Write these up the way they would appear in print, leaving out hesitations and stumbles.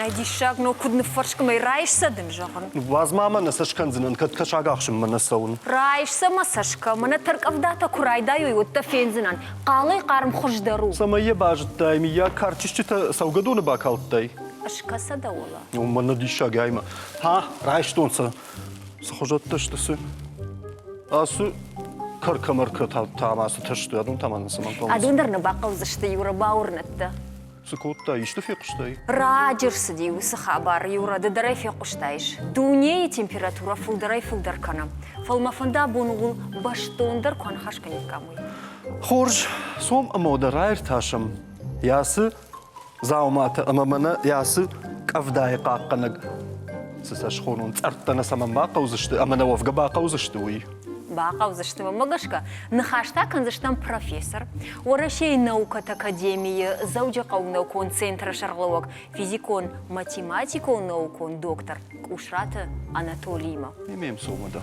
Мӕнӕй диссаг ног куыд ныффӕрскъмӕй райс сӕ дын зӕгъын. Уадз ма мӕ нӕ сӕ скӕндзынӕн, кӕд кӕсаг ахсынмӕ нӕ цӕуын. Райс сӕ мӕ цӕсгӕ, мӕнӕ тӕркъӕвдатӕ куы райдайой, уӕд дӕ фендзынӕн. Хъалӕй хъарм хуыздӕр у. Цӕмӕй йӕ базыдтай, мыййаг карчысджытӕ цӕугӕдоны бакалдтай? Скӕсӕ дӕ уӕлӕ. Мӕнӕ диссаг аймӕ. Ха, райстон сӕ. Цы хуызӕттӕ сты, цы? Ацы кӕркӕ-мӕркӕ та ма цытӕ сты, адон та ма нын цӕмӕн хъӕуынц? Адон дӕр нӕ бахъӕудзысты, Юра, бауырнӕд дӕ. Цы кодтай, исты фехъуыстай? Раджы рцыди уыцы хабар, Юра, ды дӕр ӕй фехъуыстаис. Дунейы температурӕ фылдӕрӕй-фылдӕр кӕны. Фӕлӕ мӕ фӕнды абон ууыл бӕстондӕр куы аныхас кӕниккам, уый. Хорз, цом ӕмӕ уӕдӕ раиртасӕм, йӕ ацы дзауматӕ ӕмӕ мӕнӕ йӕ ацы къӕвдайы хъахъхъӕнӕг цы сӕ схонон, цъӕрттӕ нӕ цӕмӕн бахъӕудзысты ӕмӕ нӕ уӕвгӕ бахъӕудзысты, уый. Бахъӕудзысты мӕнмӕ гӕсгӕ, ныхас та кӕндзыстӕм профессор, Уӕрӕсейы наукӕты академийы Дзӕуджыхъӕуы наукон центры сӕргълӕууӕг, физикон-математикон наукон доктор Къусраты Анатолиимӕ. Имеем сумму, да.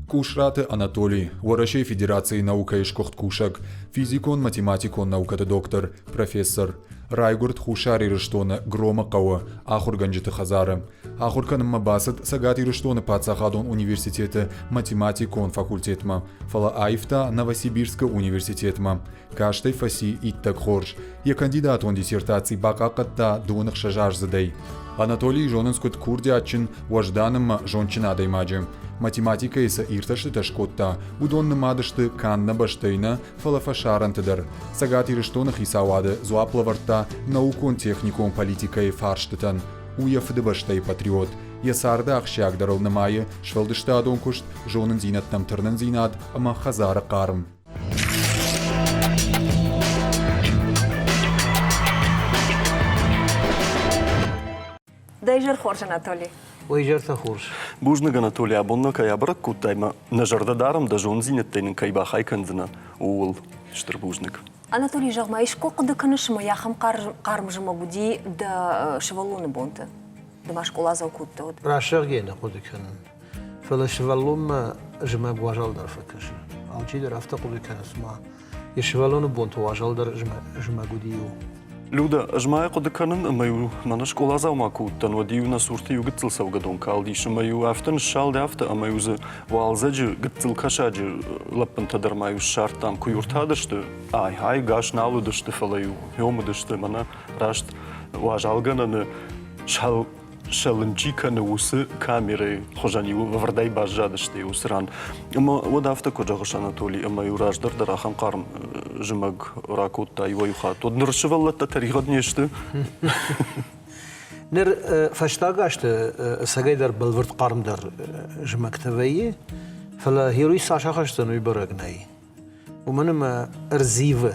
Къусраты Анатолий, Уӕрӕсейы Федерацийы наукӕйы сгуыхт кусӕг, физикон-математикон наукӕты доктор, профессор. Райгуырд Хуссар Ирыстоны Громы хъӕуы ахуыргӕнджыты хӕдзары. Ахуыр кӕнынмӕ бацыд Цӕгат Ирыстоны паддзахадон университеты математикон факультетмӕ, фӕлӕ аивта Новосибирскы университетмӕ. Каст ӕй фӕци иттӕг хорз. Йӕ кандидатон диссертаци бахъахъхъӕдта дыууын ӕхсӕзаздзыдӕй. Анатолийы зонынц куыд курдиатджын, уӕздан ӕмӕ зондджын адӕймаджы. Математикӕйы цы иртӕстытӕ скодта, уыдон нымад сты канд нӕ бӕстӕйы нӕ, фӕлӕ фӕсарӕнты дӕр. Цӕгат Ирыстоны хицауады дзуапп лӕвӕрдта наукон-техникон политикӕйы фарстытӕн. У йӕ фыдыбӕстӕйы патриот. Йӕ царды ахсджиагдӕрыл нымайы сфӕлдыстадон куыст, зонындзинӕдтӕм тырнындзинад ӕмӕ хӕдзары хъарм. Дӕ изӕр хорз, Анатоли. Уӕ изӕртӕ хорз. Бузныг, Анатоли, абон нӕ кӕй абӕрӕг кодтай ӕмӕ нӕ зӕрдӕ дарӕм, дӕ зонддзинӕдтӕй нын кӕй бахай кӕндзынӕ, ууыл. Стыр бузныг. Анатолий, зӕгъ-ма, искуы хъуыды кӕныс, ӕмӕ ахӕм хъарм зымӕг уыди дӕ сывӕллоны бонты? Ды ма скъоладзау куы уыдтӕ, уӕд? Раст зӕгъгӕ нӕ хъуыды кӕнын. Фӕлӕ сывӕллонмӕ зымӕг уазалдӕр фӕкӕсы. Алчидӕр афтӕ хъуыды кӕны, цыма йӕ сывӕллоны бонты уазалдӕр зымӕг уыди иу. Люда, ӕз ма хъуыды кӕнын, ӕмӕ-иу мӕнӕ скъоладзаумӕ куы уыдтӕн, уӕд-иу нӕ цурты иу гыццыл цӕугӕдон калдис, ӕмӕ-иу афтӕ ныссалд афтӕ, ӕмӕ-иу дзы уалдзӕджы гыццыл кӕсаджы лӕппынтӕ дӕр ма-иу ссардтам. Куы-иу ӕртадысты, ай-гьай, гас нал уыдысты, фӕлӕ-иу хьом уыдысты, мӕнӕ раст уазалгӕнӕны сӕл сӕлын чи кӕны, уыцы камерӕйы хуызӕн-иу ӕвӕрдӕй баззадысты уыцы ран. Ӕмӕ уӕд афтӕ куы зӕгъыс, Анатоли, ӕмӕ-иу раздӕр дӕр ахӕм хъарм зымӕг ракодта иуӕй-иу хатт. Уӕд ныр сывӕллӕттӕ тӕригъӕд не сты? Ныр фӕстаг азты ӕцӕгӕйдӕр бӕлвырд хъармдӕр зымӕгтӕ вӕййы, фӕлӕ герой цас ахӕсдзӕн, уый бӕрӕг нӕй. Уымӕн ӕмӕ ӕрзивы,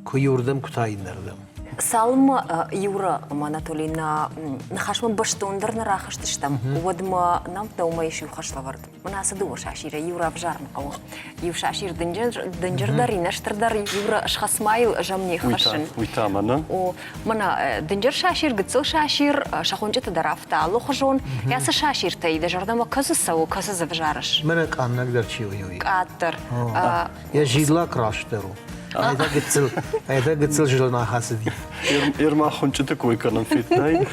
куы иуырдӕм, куы та иннӕрдӕм. Цалынмӕ Юра ӕмӕ Анатолий нӕ ныхасмӕ бӕстондӕр нӕ рахызтыстӕм, уӕдмӕ нӕм дӕумӕ ис иу хӕслӕвӕрд. Мӕнӕ ацы дыууӕ сасирӕй иу равзарын хъӕуы. Иу сасир дынджырдӕр, иннӕ стырдӕр, иу схӕцмӕ ӕз ӕм не ххӕссын. Уый та мӕнӕ? О, мӕнӕ дынджыр сасир, гыццыл сасир, сӕ хуынчъыты дӕр афтӕ алыхуызон. Ацы сасиртӕй дӕ зӕрдӕмӕ кӕцы цӕуы, кӕцы дзы взарыс? Мӕнӕ къаннӕгдӕр чи у, уый. Къаддӕр. Йӕ зиллак растдӕр у. Айда гыццыл зылын ахӕцыди. Ерма хуынчъыты кой кӕнын федтай?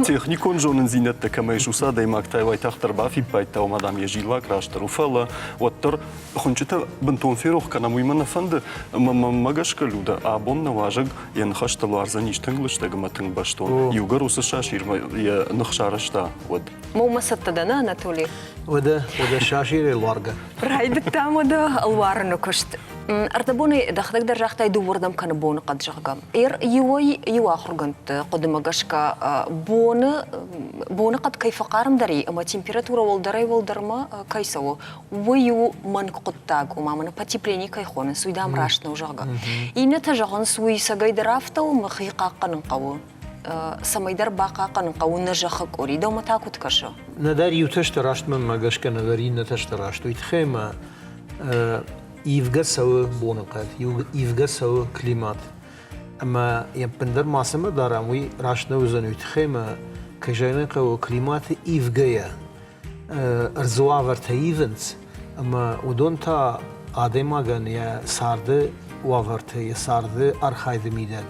Техникон зонындзинӕдтӕ кӕмӕ ис, уыцы адӕймӕгтӕй уайтагъддӕр бафиппайдта, ома, дам, йӕ зиллак растдӕр у. Фӕлӕ уӕддӕр хуынчъытӕ бынтон ферох кӕнӕм, уый мӕ нӕ фӕнды. Ӕмӕ мӕнмӕ гӕсгӕ, Люда, абон нӕ уазӕг йӕ ныхӕстӕ луардзӕнис тынг лыстӕг ӕмӕ тынг бӕстон. Иугӕр уыцы сасирмӕ йӕ ных сарӕзта, уӕд. Мӕумӕ цӕттӕ дӕ, нӕ, Анатолий? Уӕдӕ, уӕдӕ сасирӕй луаргӕ. Райдыдтам уӕдӕ луарыны куыст. Ӕрдӕбоны дӕхӕдӕг дӕр загътай дыууӕрдӕм кӕны боныхъӕд, зӕгъгӕ. Эр иуӕй иу ахуыргӕндты хъуыдымӕ гӕсгӕ боны боныхъӕд кӕй фӕхъармдӕр и ӕмӕ температурӕ уӕлдӕрӕй-уӕлдӕрмӕ кӕй цӕуы, уый у мӕнг хъуыддаг, ома мӕнӕ потепление кӕй хонынц, уый дам раст нӕу, зӕгъгӕ. Иннӕтӕ зӕгъынц, уый цӕгӕйдӕр афтӕ у, мӕ хи хъахъхъӕнын хъӕуы. Цӕмӕйдӕр бахъахъхъӕнын хъӕуы нӕ зӕххы къори. Дӕумӕ та куыд кӕсы? Нӕдӕр иутӕ сты раст мӕнмӕ гӕсгӕ, нӕдӕр иннӕтӕ сты раст. Уый тыххӕй мӕ ивгӕ цӕуы боныхъӕд, ивгӕ цӕуы климат. Ӕмӕ йӕ ӕппындӕр мацӕмӕ дарӕм, уый раст нӕ уыдзӕн. Уый тыххӕй мӕ, кӕй зӕгъын ӕй хъӕуы, климаты ивгӕйӕ ӕрдзы уавӕртӕ ивынц, ӕмӕ уыдон та адӕймагӕн йӕ царды уавӕрты, йӕ царды архайды мидӕг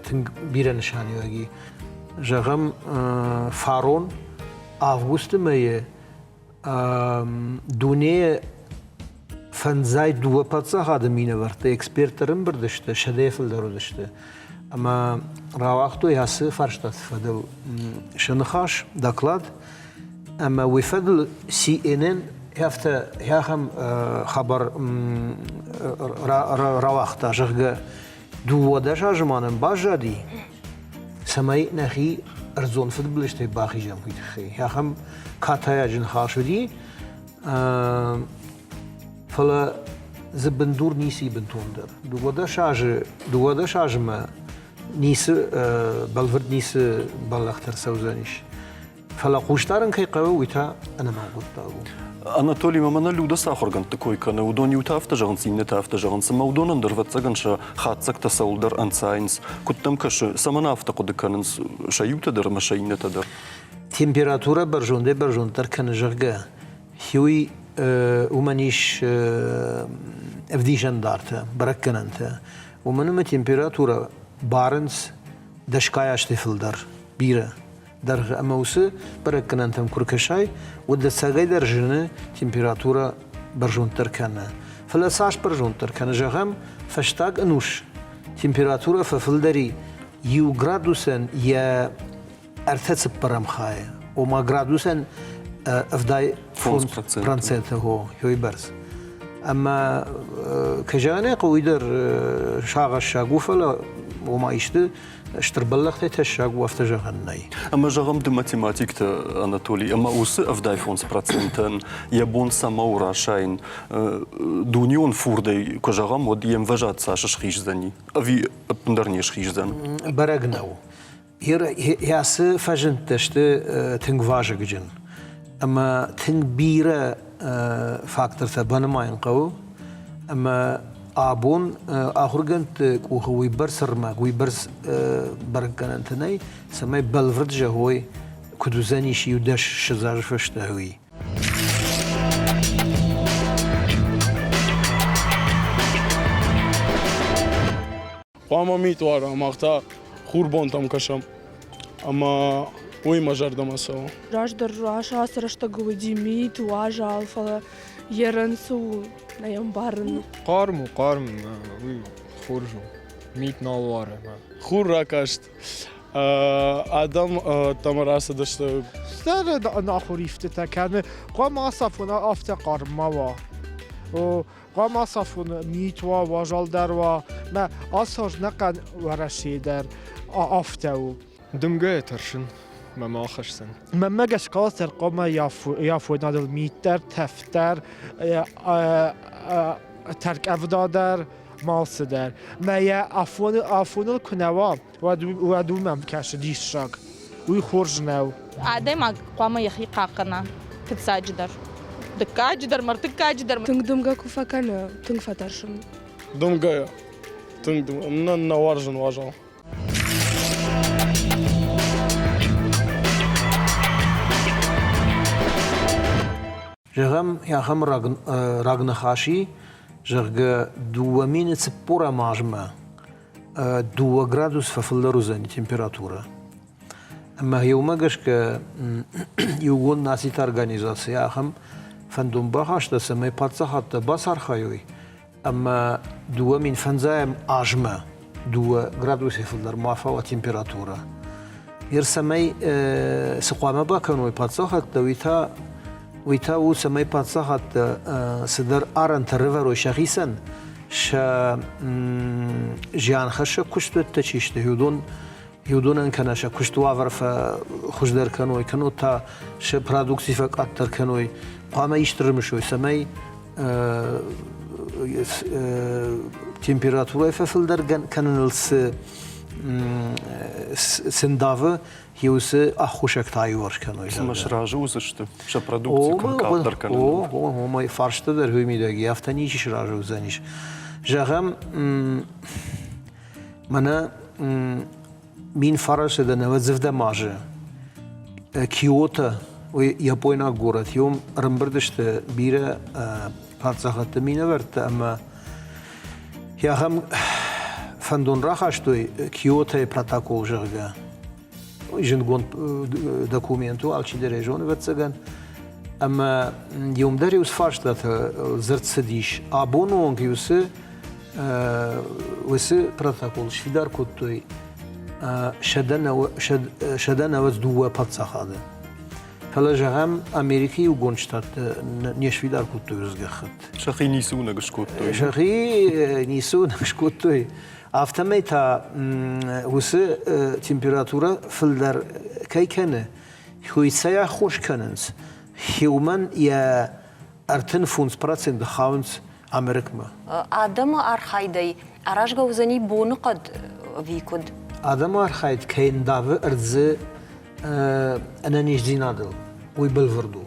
тынг бирӕ нысаниуӕг и. Зӕгъӕм, фарон августы мӕйы дунейы фӕндзай дыууӕ паддзахады минӕвӕрттӕ эксперттӕ ӕрӕмбырд сты, сӕдӕйӕ фылдӕр уыдысты. Ӕмӕ рауагътой ацы фарстаты фӕдыл сӕ ныхас, доклад. Ӕмӕ уый фӕдыл CNN афтӕ ахӕм хабар рауагъта, зӕгъгӕ, 12 азы ма нын баззади, цӕмӕй нӕхи ӕрдзон фыдбылызтӕй бахизӕм, уый тыххӕй. Ахӕм катайаджы ныхас уыди, фӕлӕ дзы бындур ницы и бынтондӕр. 12 азмӕ ницы бӕлвырд ницы бӕллӕхтӕ ӕрцӕудзӕнис. Фӕлӕ хъусдарын кӕй хъӕуы, уый та ӕнӕмӕнг хъуыддаг у. Анатолий ма мӕнӕ Люда цы ахуыргӕндты кой кӕны, уыдон иутӕ афтӕ зӕгъынц, иннӕтӕ афтӕ зӕгъынц, ӕмӕ уыдонӕн дӕр, ӕвӕццӕгӕн, сӕ хатдзӕгтӕ цӕуылдӕр ӕнцайынц. Куыд дӕм кӕсы, цӕмӕн афтӕ хъуыды кӕнынц сӕ иутӕ дӕр ӕмӕ сӕ иннӕтӕ дӕр? Температурӕ бӕрзондӕй-бӕрзонддӕр кӕны, зӕгъгӕ, уый уымӕн ис ӕвдисӕндартӕ, бӕрӕггӕнӕнтӕ. Уымӕн ӕмӕ температурӕ барынц дӕсгай азтӕй фылдӕр, бирӕ. Дӕргъ ӕмӕ уыцы бӕрӕггӕнӕнтӕм куы ркӕсай, уӕд ӕцӕгӕйдӕр зыны температурӕ бӕрзонддӕр кӕны. Фӕлӕ цас бӕрзонддӕр кӕны, зӕгъӕм, фӕстаг ӕнус температурӕ фӕфылдӕри иу градусӕн йӕ ӕртӕ цыппӕрӕм хайы, ома градусӕн 75 проценты уыйбӕрц. Ӕмӕ кӕй зӕгъын ӕй хъӕуы, уый дӕр сагъӕссаг у, фӕлӕ ома исты стыр бӕллӕхтӕй тӕссаг у, афтӕ зӕгъӕн нӕй. Ӕмӕ зӕгъӕм, ды математиктӕ, Анатолий, ӕмӕ уыцы 75 процентӕн йӕ бон цӕмӕ у расайын? Дунеон фурдӕй куы зӕгъӕм, уӕд йе мвӕзад цас схиздзӕни? Ӕви ӕппындӕр не схиздзӕн? Бӕрӕг нӕу. Ацы фӕзындтӕ сты тынг вазыгджын ӕмӕ тынг бирӕ фактортӕ банымайын хъӕуы. Ӕмӕ абон ахуыргӕндты къухы уыйбӕрц ӕрмӕг, уыйбӕрц бӕрӕггӕнӕнтӕ нӕй, цӕмӕй бӕлвырд зӕгъой, куыд уыдзӕнис иу 10-20 азы фӕстӕ, уый. Хъуамӕ мит уара, мах та хурбонтӕм кӕсӕм ӕмӕ уый мӕ зӕрдӕмӕ цӕуы. Раздӕр ацы рӕстӕгы уыди мит, уазал, фӕлӕ ерын цы у, нӕ йӕ ӕмбарын. Хъарм у, хъарм, уый хорз у. Мит нал уары. Хур ракаст, адӕм ӕддӕмӕ рацыдысты. Стӕр ӕнахуыр ивтытӕ кӕны, хъуамӕ ацафон афтӕ хъарм ма уа. Хъуамӕ ацафон мит уа, уазал дӕр уа. Мӕ ацы аз нӕхъӕн Уӕрӕсе дӕр афтӕ у. Дымгӕйӕ тӕрсын мӕ ма ахӕсдзӕн. Мӕнмӕ гӕсгӕ дӕр хъуамӕ афойнадыл мит дӕр, тӕф дӕр, тӕркъӕвда дӕр, малцы дӕр. Мӕ йӕ афоныл куы нӕ уа, уӕд, уӕд уымӕ кӕсы диссаг. Уый хорз нӕу. Адӕймаг хъуамӕ йӕхи хъахъхъӕна фыццаджыдӕр. Дыккаджыдӕр, ӕртыккаджыдӕр. Тынг дымгӕ куы фӕкӕны, тынг фӕтӕрсын. Дымгӕйӕ. Тынг дымгӕ. Нӕ, нӕ уарзын уазал. Зӕгъӕм, ахӕм рагныхас и, зӕгъгӕ, 2040 азмӕ 2 градус фӕфылдӕр уыдзӕни температурӕ. Ӕмӕ уымӕ гӕсгӕ Иугонд Нациты Организаци ахӕм фӕндон бахаста, цӕмӕй паддзахадтӕ бацархайой ӕмӕ 2005 азмӕ 2 градусӕй фылдӕр ма фӕуа температурӕ. Ер цӕмӕй цы хъуамӕ бакӕной паддзахадтӕ, уый та у, цӕмӕй паддзахадтӕ цыдӕр арӕнтӕ рывӕрой сӕхицӕн, сӕ зианхӕссӕг куыстуӕттӕ чи сты, уыдон уыдонӕн кӕнӕ сӕ куысты уавӕр фӕхуыздӕр кӕной, кӕнӕ та сӕ продукци фӕкъаддӕр кӕной, хъуамӕ исты рымысой, цӕмӕй температурӕ фӕфылдӕр кӕныныл цы цы ндавы, уыцы аххосӕгтӕ аиуварс кӕной. Цымӕ сразы уыдзысты сӕ продукци куы къаддӕр кӕнын? О, о, фарста дӕр уый мидӕг и, афтӕ ничи сразы уыдзӕнис. Зӕгъӕм, мӕнӕ 1990 азы Киото, уый япойнаг горӕт, уым ӕрӕмбырд сты бирӕ паддзахӕдты минӕвӕрттӕ ӕмӕ ахӕм фӕндон рахастой Киотойы протокол, зӕгъгӕ. Зындгонд документ у, алчидӕр ӕй зоны, ӕвӕццӕгӕн. Ӕмӕ иум дӕр иу фарстатӕ дзырд цыдис. Абоны онг уыцы уыцы протокол сфидар кодтой 192 паддзахады. Фӕлӕ, зӕгъӕм, Америкӕйы Иугонд Штаттӕ не сфидар кодтой уыцы гӕххӕтт. Сӕхи ницы уынӕг скодтой. Сӕхи ницы уынӕг скодтой. Афтӕмӕй та уыцы температурӕ фылдӕр кӕй кӕны, уый цӕй аххос кӕнынц, уымӕн йӕ 35% хауынц Америкмӕ. Адӕмы архайдӕй аразгӕ уыдзӕни боныхъӕд ӕви куыд? Адӕмы архайд кӕй ндавы ӕрдзы ӕнӕниздзинадыл, уый бӕлвырд у,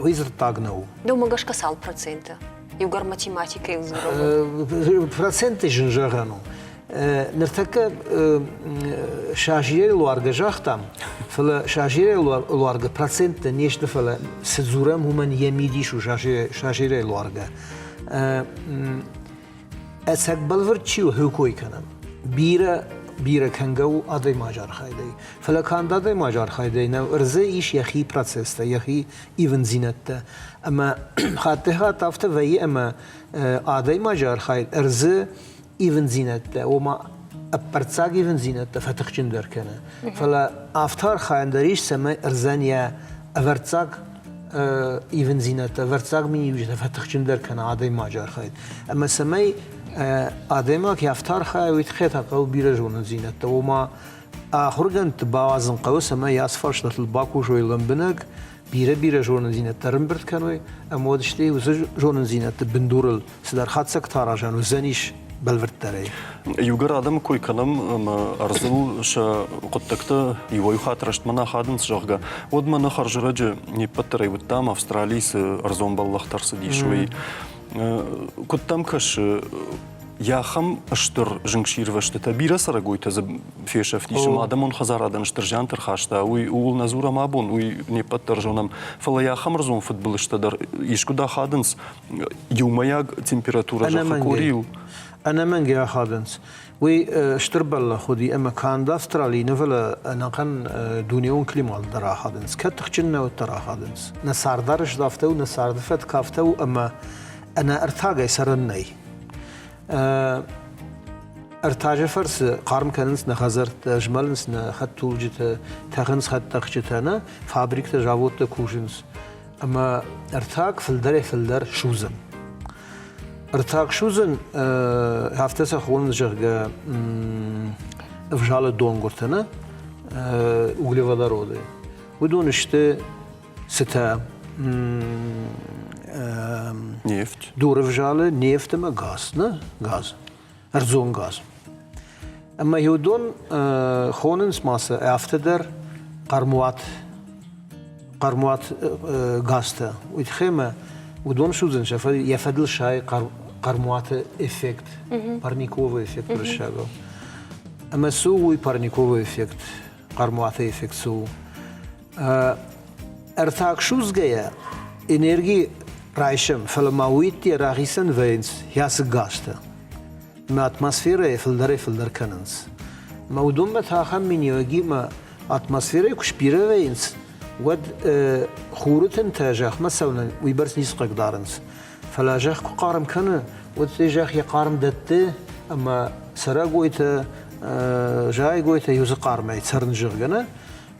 уый дзырддаг нӕу. Дӕумӕ гӕсгӕ цал проценты? Иугӕр математикӕйыл дзурӕм. Проценты зын зӕгъӕн у. Ныртӕккӕ сазирӕй луаргӕ загътам, фӕлӕ сазирӕй луаргӕ проценттӕ не сты, фӕлӕ цы дзурӕм, уымӕн йӕ мидис у сазирӕй луаргӕ. Ӕцӕг бӕлвырд чи у, хи кой кӕнӕм. Бирӕ бирӕ кӕнгӕ у адӕймаджы архайдӕй. Фӕлӕ канд адӕймаджы архайдӕй нӕ, ӕрдзы ис йӕхи процесстӕ, йӕхи ивындзинӕдтӕ. Ӕмӕ хаттӕй-хатт афтӕ вӕййы, ӕмӕ адӕймаджы архайд ӕрдзы ивындзинӕдтӕ, ома ӕппӕрццаг ивындзинӕдтӕ фӕтыхджындӕр кӕны. Фӕлӕ афтӕ архайӕн дӕр ис, цӕмӕй ӕрдзӕн йӕ ӕвӕрццаг ивындзинӕдтӕ, ӕвӕрццаг миниуджытӕ фӕтыхджындӕр кӕна адӕймаджы архайд. Ӕмӕ цӕмӕй адӕймаг афтӕ архайа, уый тыххӕй та хъӕуы бирӕ зонындзинӕдтӕ, ома ахуыргӕндты бауадзын хъӕуы, цӕмӕй ацы фарстатыл бакусой лӕмбынӕг, бирӕ-бирӕ зонындзинӕдтӕ ӕрӕмбырд кӕной, ӕмӕ уӕд стӕй уыцы зонындзинӕдты бындурыл цыдӕр хатдзӕгтӕ аразӕн уыдзӕнис бӕлвырддӕрӕй. Иугӕр адӕмы кой кӕнӕм ӕмӕ ӕрдзыл сӕ хъуыддӕгтӕ иуӕй хатт рӕстмӕ нӕ ахадынц, зӕгъгӕ, уӕд мӕнӕ хӕрзӕрӕджы не ппӕт дӕр ӕй уыдтам, Австралийы цы ӕрдзон бӕллӕхтӕ ӕрцыдис, уый. Куыд дӕм кӕсы, ахӕм стыр зынгсирвӕзтытӕ, бирӕ цӕрӕгойтӕ дзы фесӕфтис ӕмӕ адӕмон хӕдзарадӕн стыр зиантӕ рхаста, уый ууыл нӕ дзурӕм абон, уый не ппӕт дӕр зонӕм. Фӕлӕ ахӕм ӕрдзон фыдбылызтӕ дӕр искуыд ахадынц иумӕйаг температурӕ зӕххы къорийыл. Ӕнӕмӕнгӕй ахадынц. Уый стыр бӕллӕх уыди ӕмӕ канд Австралийы нӕ, фӕлӕ ӕнӕхъӕн дунеон климат дӕр ахадынц. Кӕд тыхджын нӕ, уӕддӕр ахадынц. Нӕ цардарӕзт афтӕ у, нӕ царды фӕтк афтӕ у, ӕмӕ ӕнӕ ӕртагӕй цӕрӕн нӕй. Ӕртаджы фӕрцы хъарм кӕнынц нӕ хӕдзӕрттӕ, змӕлынц нӕ хӕдтулджытӕ, тӕхынц хӕдтӕхджытӕ, нӕ фабриктӕ, заводтӕ кусынц. Ӕмӕ ӕртаг фылдӕрӕй-фылдӕр судзын. Ӕртаг судзын, афтӕ сӕ хонынц, зӕгъгӕ, ӕвзалы донгуыртӕ, нӕ углеводороды. Уыдон сты цытӕ нефть дуры нефть ӕмӕ газ, нӕ газ, ӕрдзон газ. Ӕмӕ уыдон хонынц ма сӕ афтӕ дӕр хъӕрмуат, хъӕрмуат газтӕ. Уый тыххӕй ӕмӕ уыдон судзынц йӕ фӕдыл сайы хъӕрмуаты эффект, парниковый эффект уырыссагау. Ӕмӕ цы у уый парниковый эффект, хъӕрмуаты эффект цы у? Ӕртаг судзгӕйӕ энерги райсӕм, фӕлӕ ма уый рахицӕн вӕййынц йӕ газтӕ. Мӕ атмосферӕйы фылдӕрӕй-фылдӕр кӕнынц. Мӕ уыдонмӕ та ахӕм миниуӕгимӕ атмосферӕйы куы сбирӕ вӕййынц, уӕд хуры тынтӕ зӕхмӕ цӕуынӕн уыйбӕрц ницы хъыгдарынц. Фӕлӕ зӕхх куы хъарм кӕны, уӕд зӕхх йӕ хъарм дӕтты ӕмӕ цӕрӕгойтӕ, зайӕгойтӕ иу дзы хъармӕй цӕрын зӕгъгӕ нӕ,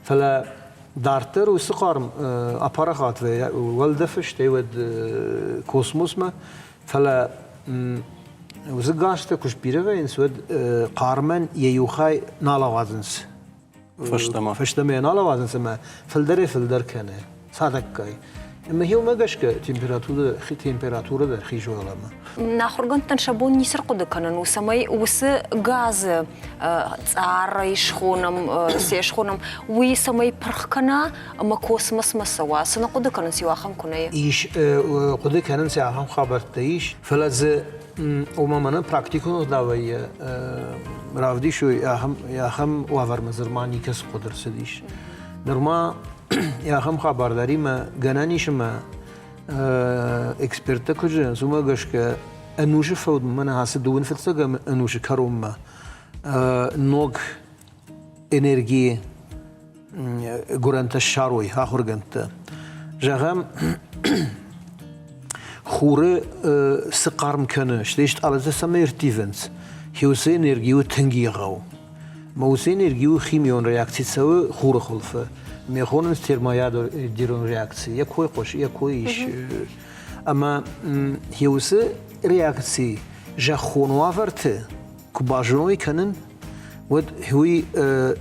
фӕлӕ дарддӕр уыцы хъарм апарахат вӕййы уӕлдӕфы, стӕй уӕд космосмӕ, фӕлӕ уыцы газтӕ куы сбирӕ вӕййынц, уӕд хъармӕн йӕ иу хай нал ауадзынц. Фӕстӕмӕ. Фӕстӕмӕ йӕ нал ауадзынц ӕмӕ фылдӕрӕй-фылдӕр кӕны цадӕггай. Ӕмӕ уымӕ гӕсгӕ температурӕ, температурӕ дӕр хизы уӕлӕмӕ. Ахуыргӕндтӕн сӕ бон ницы рхъуыды кӕнын у, цӕмӕй уыцы газы цъарӕй схонӕм, цы схонӕм, уый цӕмӕй пырх кӕна ӕмӕ космосмӕ цӕуа. Цы нӕ хъуыды кӕнынц иу ахӕм куы нӕ Ис, хъуыды кӕнынц ахӕм хабӕрттӕ ис, фӕлӕ дзы ома мӕнӕ практикон ӕгъдауӕй равдисой ахӕм уавӕрмӕ нырма никӕцы хъуыды рцыдис. Нырма ахӕм хабар дӕр имӕ гӕнӕн ис ӕмӕ Эксперттӕ куыд зӕгъынц, уымӕ гӕсгӕ ӕнусы фӕудмӕ, мӕнӕ ацы дыууын фыццӕгӕм ӕнусы кӕронмӕ ног энергийы гуырӕнтӕ ссарой ахуыргӕндтӕ. Зӕгъӕм, хуры цы хъарм кӕны, стӕй стъалытӕ цӕмӕй ӕрттивынц, уыцы энерги у тынг егъау. Ӕмӕ уыцы энерги у химион реакци цӕуы хуры хуылфы. Ме хонынц термоядерон реакци. Йӕ кой хъуыс, йӕ кой ис. Ӕмӕ уыцы реакци зӕххон уавӕрты куы базоной кӕнын, уӕд уый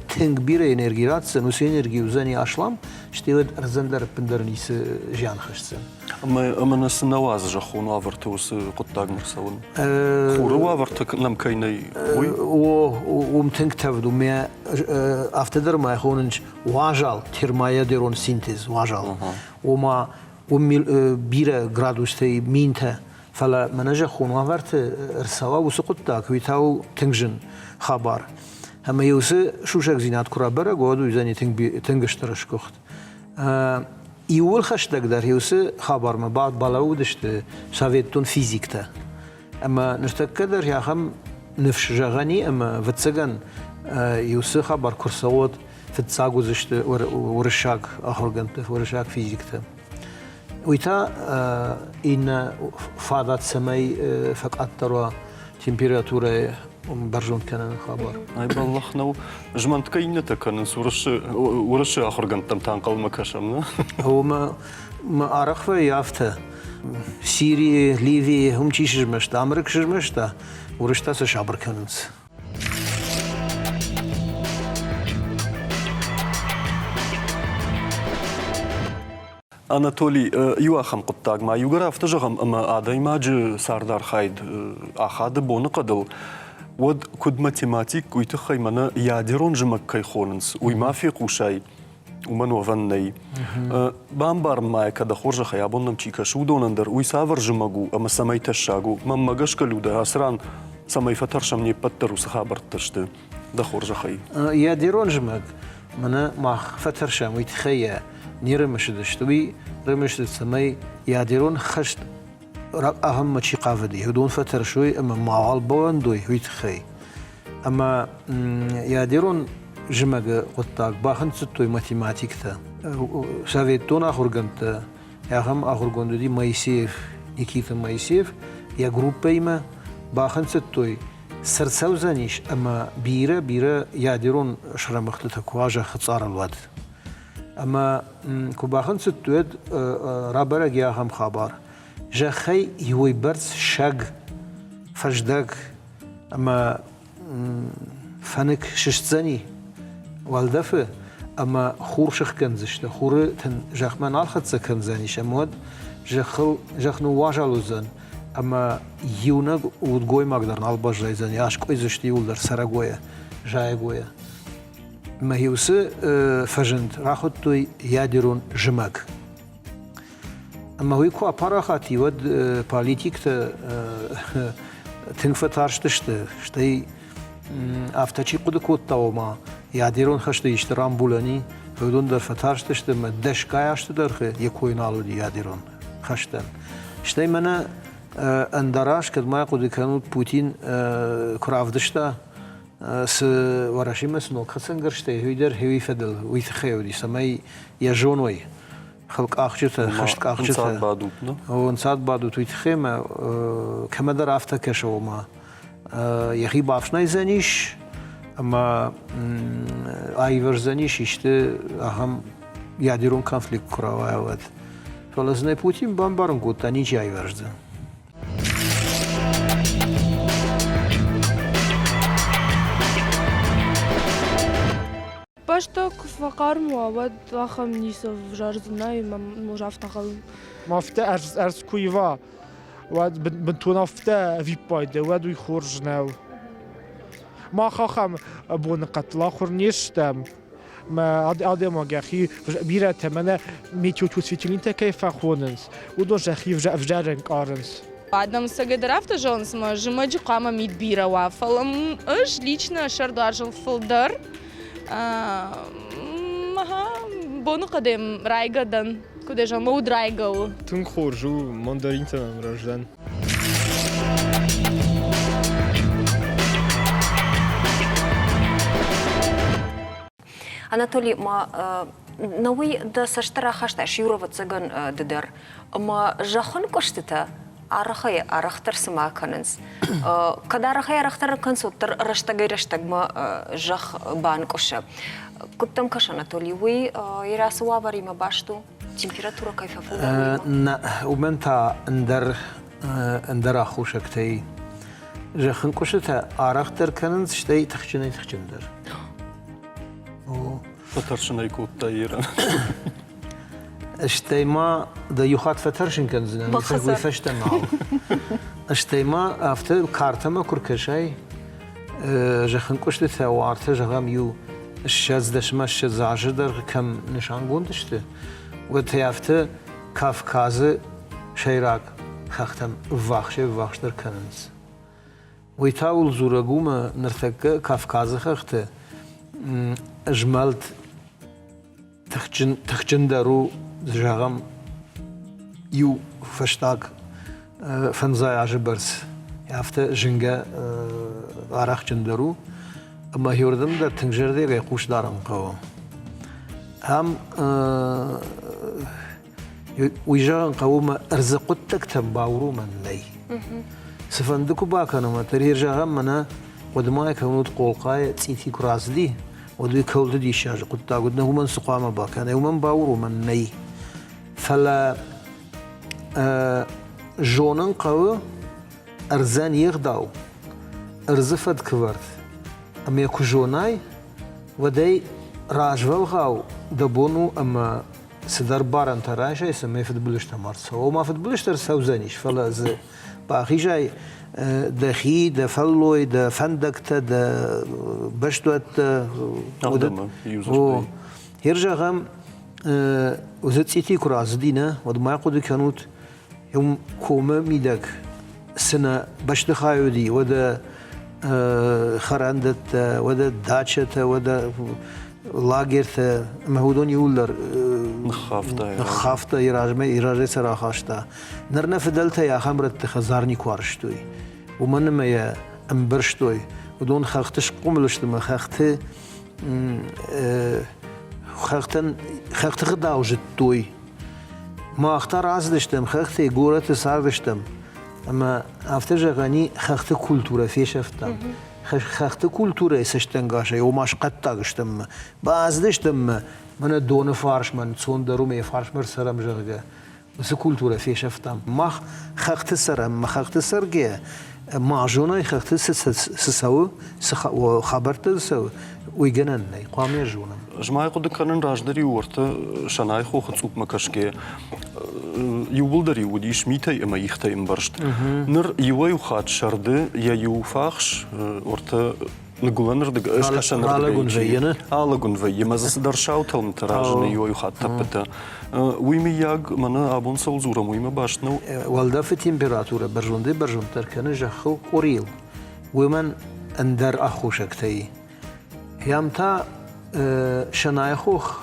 тынг бирӕ энерги ратдзӕн, уыцы энерги уыдзӕни аслам, стӕй уӕд ӕрдзӕн дӕр ӕппындӕр ницы зиан хӕсдзӕн. Ӕмӕ нӕ цы нӕ уадзы зӕххон уавӕрты уыцы хъуыддагмӕ рцӕуын? Хуры уавӕртӕ нӕм кӕй нӕй, уый? О, уым тынг тӕвд у. Мӕ афтӕ дӕр ма хонынц уазал, термоядерон синтез, уазал. Ома уым бирӕ градустӕй минтӕ. Фӕлӕ мӕнӕ зӕххон уавӕрты ӕрцӕуа уыцы хъуыддаг, уый та у тынг зын хабар. Ӕмӕ уыцы сусӕгдзинад куы рабӕрӕг, уӕд уыдзӕни тынг стыр сгуыхт. Иууыл хӕстӕгдӕр уыцы хабармӕ балӕууыдысты советтон физиктӕ. Ӕмӕ ныртӕккӕ дӕр ахӕм ныфс зӕгъӕн и, ӕмӕ, ӕвӕццӕгӕн, уыцы хабар куы рцӕуӕд, фыццаг уыдзысты уырыссаг ахуыргӕндтӕ, уырыссаг физиктӕ. Уый та иннӕ фадат, цӕмӕй фӕкъаддӕр уа температурӕйы бӕрзонд кӕныны хабар. Ай бӕллӕх нӕу. Змӕнтгӕ иннӕтӕ кӕнынц уырысы ахуыргӕндтӕм та ӕнхъӕлмӕ кӕсӕм, нӕ? Уымӕ арӕх вӕййы афтӕ. Сирийы, Ливийы, уым чи сызмӕста, Амырык сызмӕста, уырыс та сӕ сабыр кӕнынц. Анатолий, иу ахӕм хъуыддаг ма иугӕр афтӕ зӕгъӕм, ӕмӕ адӕймаджы цардархайд ахады боныхъӕдыл, уӕд куыд математик, уый тыххӕй мӕнӕ ядерон зымӕг кӕй хонынц, уый ма фехъусай, уымӕн уӕвӕн нӕй. Бамбарын ма йӕ, кӕд дӕ хорзӕхӕй абон нӕм чи кӕсы, уыдонӕн дӕр, уый цавӕр зымӕг у ӕмӕ цӕмӕй тӕссаг у. Мӕнмӕ гӕсгӕ, Людӕ, ацы ран цӕмӕй фӕтӕрсӕм, не ппӕт дӕр уыцы хабӕрттӕ сты. Дӕ хорзӕхӕй. Ядерон зымӕг мӕнӕ мах фӕтӕрсӕм, уый тыххӕй йӕ не рымысыдысты. Уый рымысыд, цӕмӕй ядерон хӕст ахӕммӕ чи хъавыди, уыдон фӕтӕрсой ӕмӕ мауал бауӕндой, уый тыххӕй. Ӕмӕ ядерон зымӕгы хъуыддаг бахынцыдтой математиктӕ. Советтон ахуыргӕндтӕ, ахӕм ахуыргонд уыди Моисеев, Никита Моисеев, йӕ группӕимӕ бахынцыдтой Цы рцӕудзӕнис ӕмӕ бирӕ-бирӕ ядерон срӕмыгъдтытӕ куы уа зӕххы цъарыл, уӕд. Ӕмӕ куы бахынцыдтой, уӕд рабӕрӕг и ахӕм хабар. Зӕххӕй иуӕйбӕрц сӕг, фӕздӕг ӕмӕ фӕнык сыстдзӕни уӕлдӕфы ӕмӕ хур сыхгӕндзысты, хуры тын зӕхмӕ нал хӕццӕ кӕндзӕнис, ӕмӕ уӕд зӕххыл зӕхх ныууазал уыдзӕн ӕмӕ иунӕг удгоймаг дӕр нал баззайдзӕни, аскъуыйдзысты иуылдӕр цӕрӕгойӕ, зайӕгойӕ. Ӕмӕ уыцы фӕзынд рахуыдтой ядерон зымӕг. Ӕмӕ уый куы апарахат и, уӕд политиктӕ тынг фӕтарстысты, стӕй афтӕ чи хъуыды кодта, ома ядерон хӕсты исты рамбулӕн и, уыдон дӕр фӕтарстысты ӕмӕ дӕсгай азты дӕргъы йӕ кой нал уыди ядерон хӕстӕн. Стӕй мӕнӕ ӕндӕраз, кӕд ма хъуыды кӕнут, Путин куы равдыста, цы Уӕрӕсемӕ цы ног хӕцӕнгӕрзтӕ уый дӕр уый фӕдыл уый тыххӕй уыди, цӕмӕй йӕ зоной хылкъахджытӕ, хӕсткъахджытӕ. Ӕнцад бадут, нӕ? Ӕнцад бадут, уый тыххӕй ӕмӕ кӕмӕдӕр афтӕ кӕсы, ома йӕхи бафснайдзӕнис ӕмӕ аивӕрздзӕнис исты ахӕм ядерон конфликт куы рауайа, уӕд. Фӕлӕ сын ӕй Путин бамбарын кодта, ничи аивӕрздзӕн. Бӕстӕ куы фӕхъарм уа, уӕд ахӕм ницы ӕвзардзынӕ ӕмӕ може афтӕ хъӕуы. Афтӕ ӕрдз куы ива, уӕд бынтон афтӕ ӕвиппайды, уӕд уый хорз нӕу. Мах ахӕм боныхъӕдтыл ахуыр не стӕм. Мӕ адӕймаг йӕхи бирӕтӕ мӕнӕ метеочувствительнитӕ кӕй фӕхонынц, уыдон сӕхи ӕвзӕр ӕнкъарынц. Адӕм цӕгӕдӕр афтӕ зӕгъынц, ӕмӕ зымӕджы хъуамӕ мит бирӕ уа, фӕлӕ ӕз лично сӕрд уарзын фылдӕр. Боныхъӕдӕй райгӕ дӕн. Куыд ӕз мӕ уд райгӕ у. Тынг хорз у, мандаринтӕ нӕм рӕздӕн. Анатолий, ма науый дӕ цӕсты рахастай иу ӕвӕццӕгӕн ды дӕр. Ӕмӕ зӕххын куыстытӕ арӕхӕй-арӕхдӕр цыма кӕнынц. Кӕд арӕхӕй-арӕхдӕр кӕнынц, уӕддӕр рӕстӕгӕй-рӕстӕгмӕ зӕхх банкъуысы. Куыд дӕм кӕсы, Анатолий, уый Ирӕцы уавӕримӕ баст у? Температурӕ кӕй фӕфылдӕр, уыимӕ? Нӕ, уымӕн та ӕндӕр, ӕндӕр аххосӕгтӕй. Зӕххынкъуыстытӕ арӕхдӕр кӕнынц, стӕй тыхджынӕй-тыхджындӕр. Фӕтӕрсын ӕй кодта Ира. Стӕй ма дӕ иу хатт фӕтӕрсын кӕндзынӕн, уый фӕстӕ нал. Стӕй ма афтӕ картӕмӕ куы ркӕсай, зӕххынкъуыстытӕ уартӕ, зӕгъӕм, иу 20 дӕсмӕ 20 азы дӕргъы кӕм нысангонд сты, уӕд афтӕ Кавказы сӕйраг хӕхтӕм ӕввахсӕй-ӕввахсдӕр кӕнынц. Уый та ууыл дзурӕг у, ӕмӕ ныртӕккӕ Кавказы хӕхты змӕлд тыхджын, тыхджындӕр у, зӕгъӕм, иу фӕстаг фӕндзай азы бӕрц. Афтӕ зынгӕ арӕхджындӕр у. Ӕмӕ иуырдӕм дӕр тынг зӕрдиагӕй хъус дарын хъӕуы. Ам уый зӕгъын хъӕуы мӕ ӕрдзы хъуыддӕгтӕн бауромӕн нӕй. Цыфӕнды куы бакӕнӕм, уӕддӕр йе зӕгъӕм мӕнӕ хъуыдымӕ кӕнут хъолхъайы цъити куы рацыди, уӕд уый кӕуылты диссаджы хъуыддаг уыд, нӕ уымӕн цы хъуамӕ бакӕнай, уымӕн бауромӕн нӕй. Фӕлӕ зонын хъӕуы ӕрдзӕн йе гъдау, ӕрдзы фӕткӕвӕрд, ӕмӕ куы зонай, уӕд ӕй развӕлгъау дӕ бон у ӕмӕ цыдӕр барӕнтӕ райсай, цӕмӕй фыдбылызтӕ ма рцӕуа. Ома фыдбылызтӕ рцӕудзӕнис, фӕлӕ дзы бахизай дӕхи, дӕ фӕллой, дӕ фӕндӕгтӕ, дӕ бӕстуӕттӕ. О, Хер зӕгъӕм, уыцы цъити куы рацыди, нӕ, уӕд ма хъуыды кӕнут, уым комы мидӕг цы нӕ бӕстыхай уыди, уӕдӕ хӕрӕндӕттӕ, уӕдӕ дачӕтӕ, уӕдӕ лагертӕ, ӕмӕ уыдон иууылдӕр ныххафта, йӕ размӕ, йӕ разӕй сӕ рахаста. Ныр нӕ фыдӕлтӕй ахӕм рӕтты хӕдзар никуы арӕзтой, уымӕн ӕмӕ йӕ ӕмбӕрстой, уыдон хӕхты схъомыл сты ӕмӕ хӕхты хӕхтӕн хӕхты гъдау зыдтой. Мах та рацыдыстӕм хӕхтӕй, горӕты цардыстӕм. Ӕмӕ афтӕ зӕгъӕн и, хӕхты культурӕ фесӕфтам. Хӕхты культурӕйы цӕстӕнгасӕй, ома схъӕддаг стӕм, бацыдыстӕм мӕнӕ доны фарсмӕ, ӕнцондӕр у, мӕ фарсмӕ ӕрцӕрӕм, зӕгъгӕ. Уыцы культурӕ фесӕфтам. Мах хӕхты цӕрӕм, хӕхты цӕргӕйӕ, ма зонай хӕхты цы цӕуы, цы хабӕрттӕ цӕуы, уый гӕнӕн нӕй, хъуамӕ зонӕм. Ӕз ма хъуыды кӕнын, раздӕр-иу уӕртӕ Сӕнайы хохы цъупмӕ кӕсгӕйӕ, иууылдӕр-иу уыдис митӕй ӕмӕ ихтӕй ӕмбӕрзт. Ныр иуӕй-иу хатт сӕрды йӕ иу фахс уӕртӕ ныгуылӕнырдыг, скӕсӕнырдыгӕй алӕгуын вӕййы, ӕмӕ дзы цыдӕр сау тӕлмытӕ разыны иуӕй-иу хатт тӕппытӕ. Уый, мыййаг, мӕнӕ абон цӕуыл дзурӕм, уыимӕ баст нӕу? Уӕлдӕфы температурӕ бӕрзондӕй-бӕрзонддӕр кӕны зӕххыл къуырийыл. Уымӕн ӕндӕр аххосӕгтӕй. Ям та Сӕнайы хох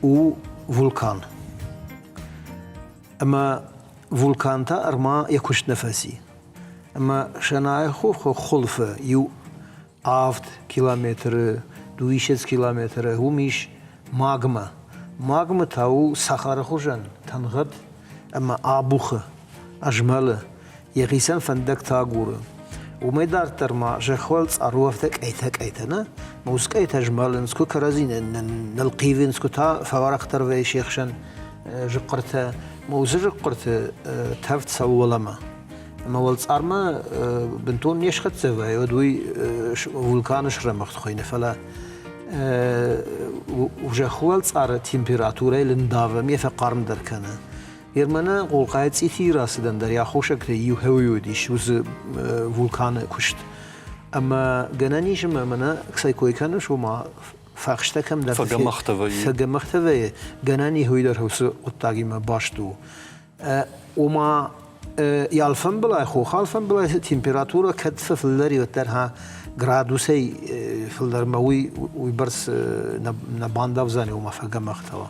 у вулкан. Ӕмӕ вулкан та ӕрма йӕ куыст нӕ фӕци. Ӕмӕ Сӕнайы хохы хуылфы иу авд километры, дыууиссӕдз километры уым ис магмӕ. Магмӕ та у сахары хуызӕн тӕнгъӕд ӕмӕ абухы, ӕзмӕлы, йӕхицӕн фӕндӕгтӕ агуры. Уымӕй дарддӕр ма зӕххуӕл цъаруӕфтӕ къӕйтӕ-къӕйтӕ нӕ, уыцы къӕйтӕ змӕлынц, куы кӕрӕдзи нылхъивынц, куы та фӕуӕрӕхдӕр вӕййы се хсӕн зыхъхъыртӕ. Уыцы зыхъхъырты тӕвд цӕуы уӕлӕмӕ. Ӕмӕ уӕлцъармӕ бынтон не схӕццӕ вӕййы, уӕд уый вулканы срӕмыгъд хуыйны, фӕлӕ зӕххы уӕлцъары температурӕйы лындавы ме фӕхъармдӕр кӕны. Ерманы Хъолхъайы цъитийы рацыдӕн дӕр йӕ аххосӕгтӕй иу хӕуый уыдис уыцы вулканы куыст. Ӕмӕ гӕнӕн ис ӕмӕ мӕнӕ цӕй кой кӕныс, ома фӕхстӕ кӕмдӕр фӕгӕмӕхтӕ вӕййы. Фӕгӕмӕхтӕ вӕййы, гӕнӕн и уый дӕр уыцы хъуыддагимӕ баст у. Ома йӕ алфӕмбылай, хохы алфӕмбылай температурӕ кӕд фӕфылдӕр и, уӕддӕр ха Градусӕй фылдӕрмӕ уый уыйбӕрц нӕ бандавдзӕни, ома фӕгӕмӕхтӕ уа.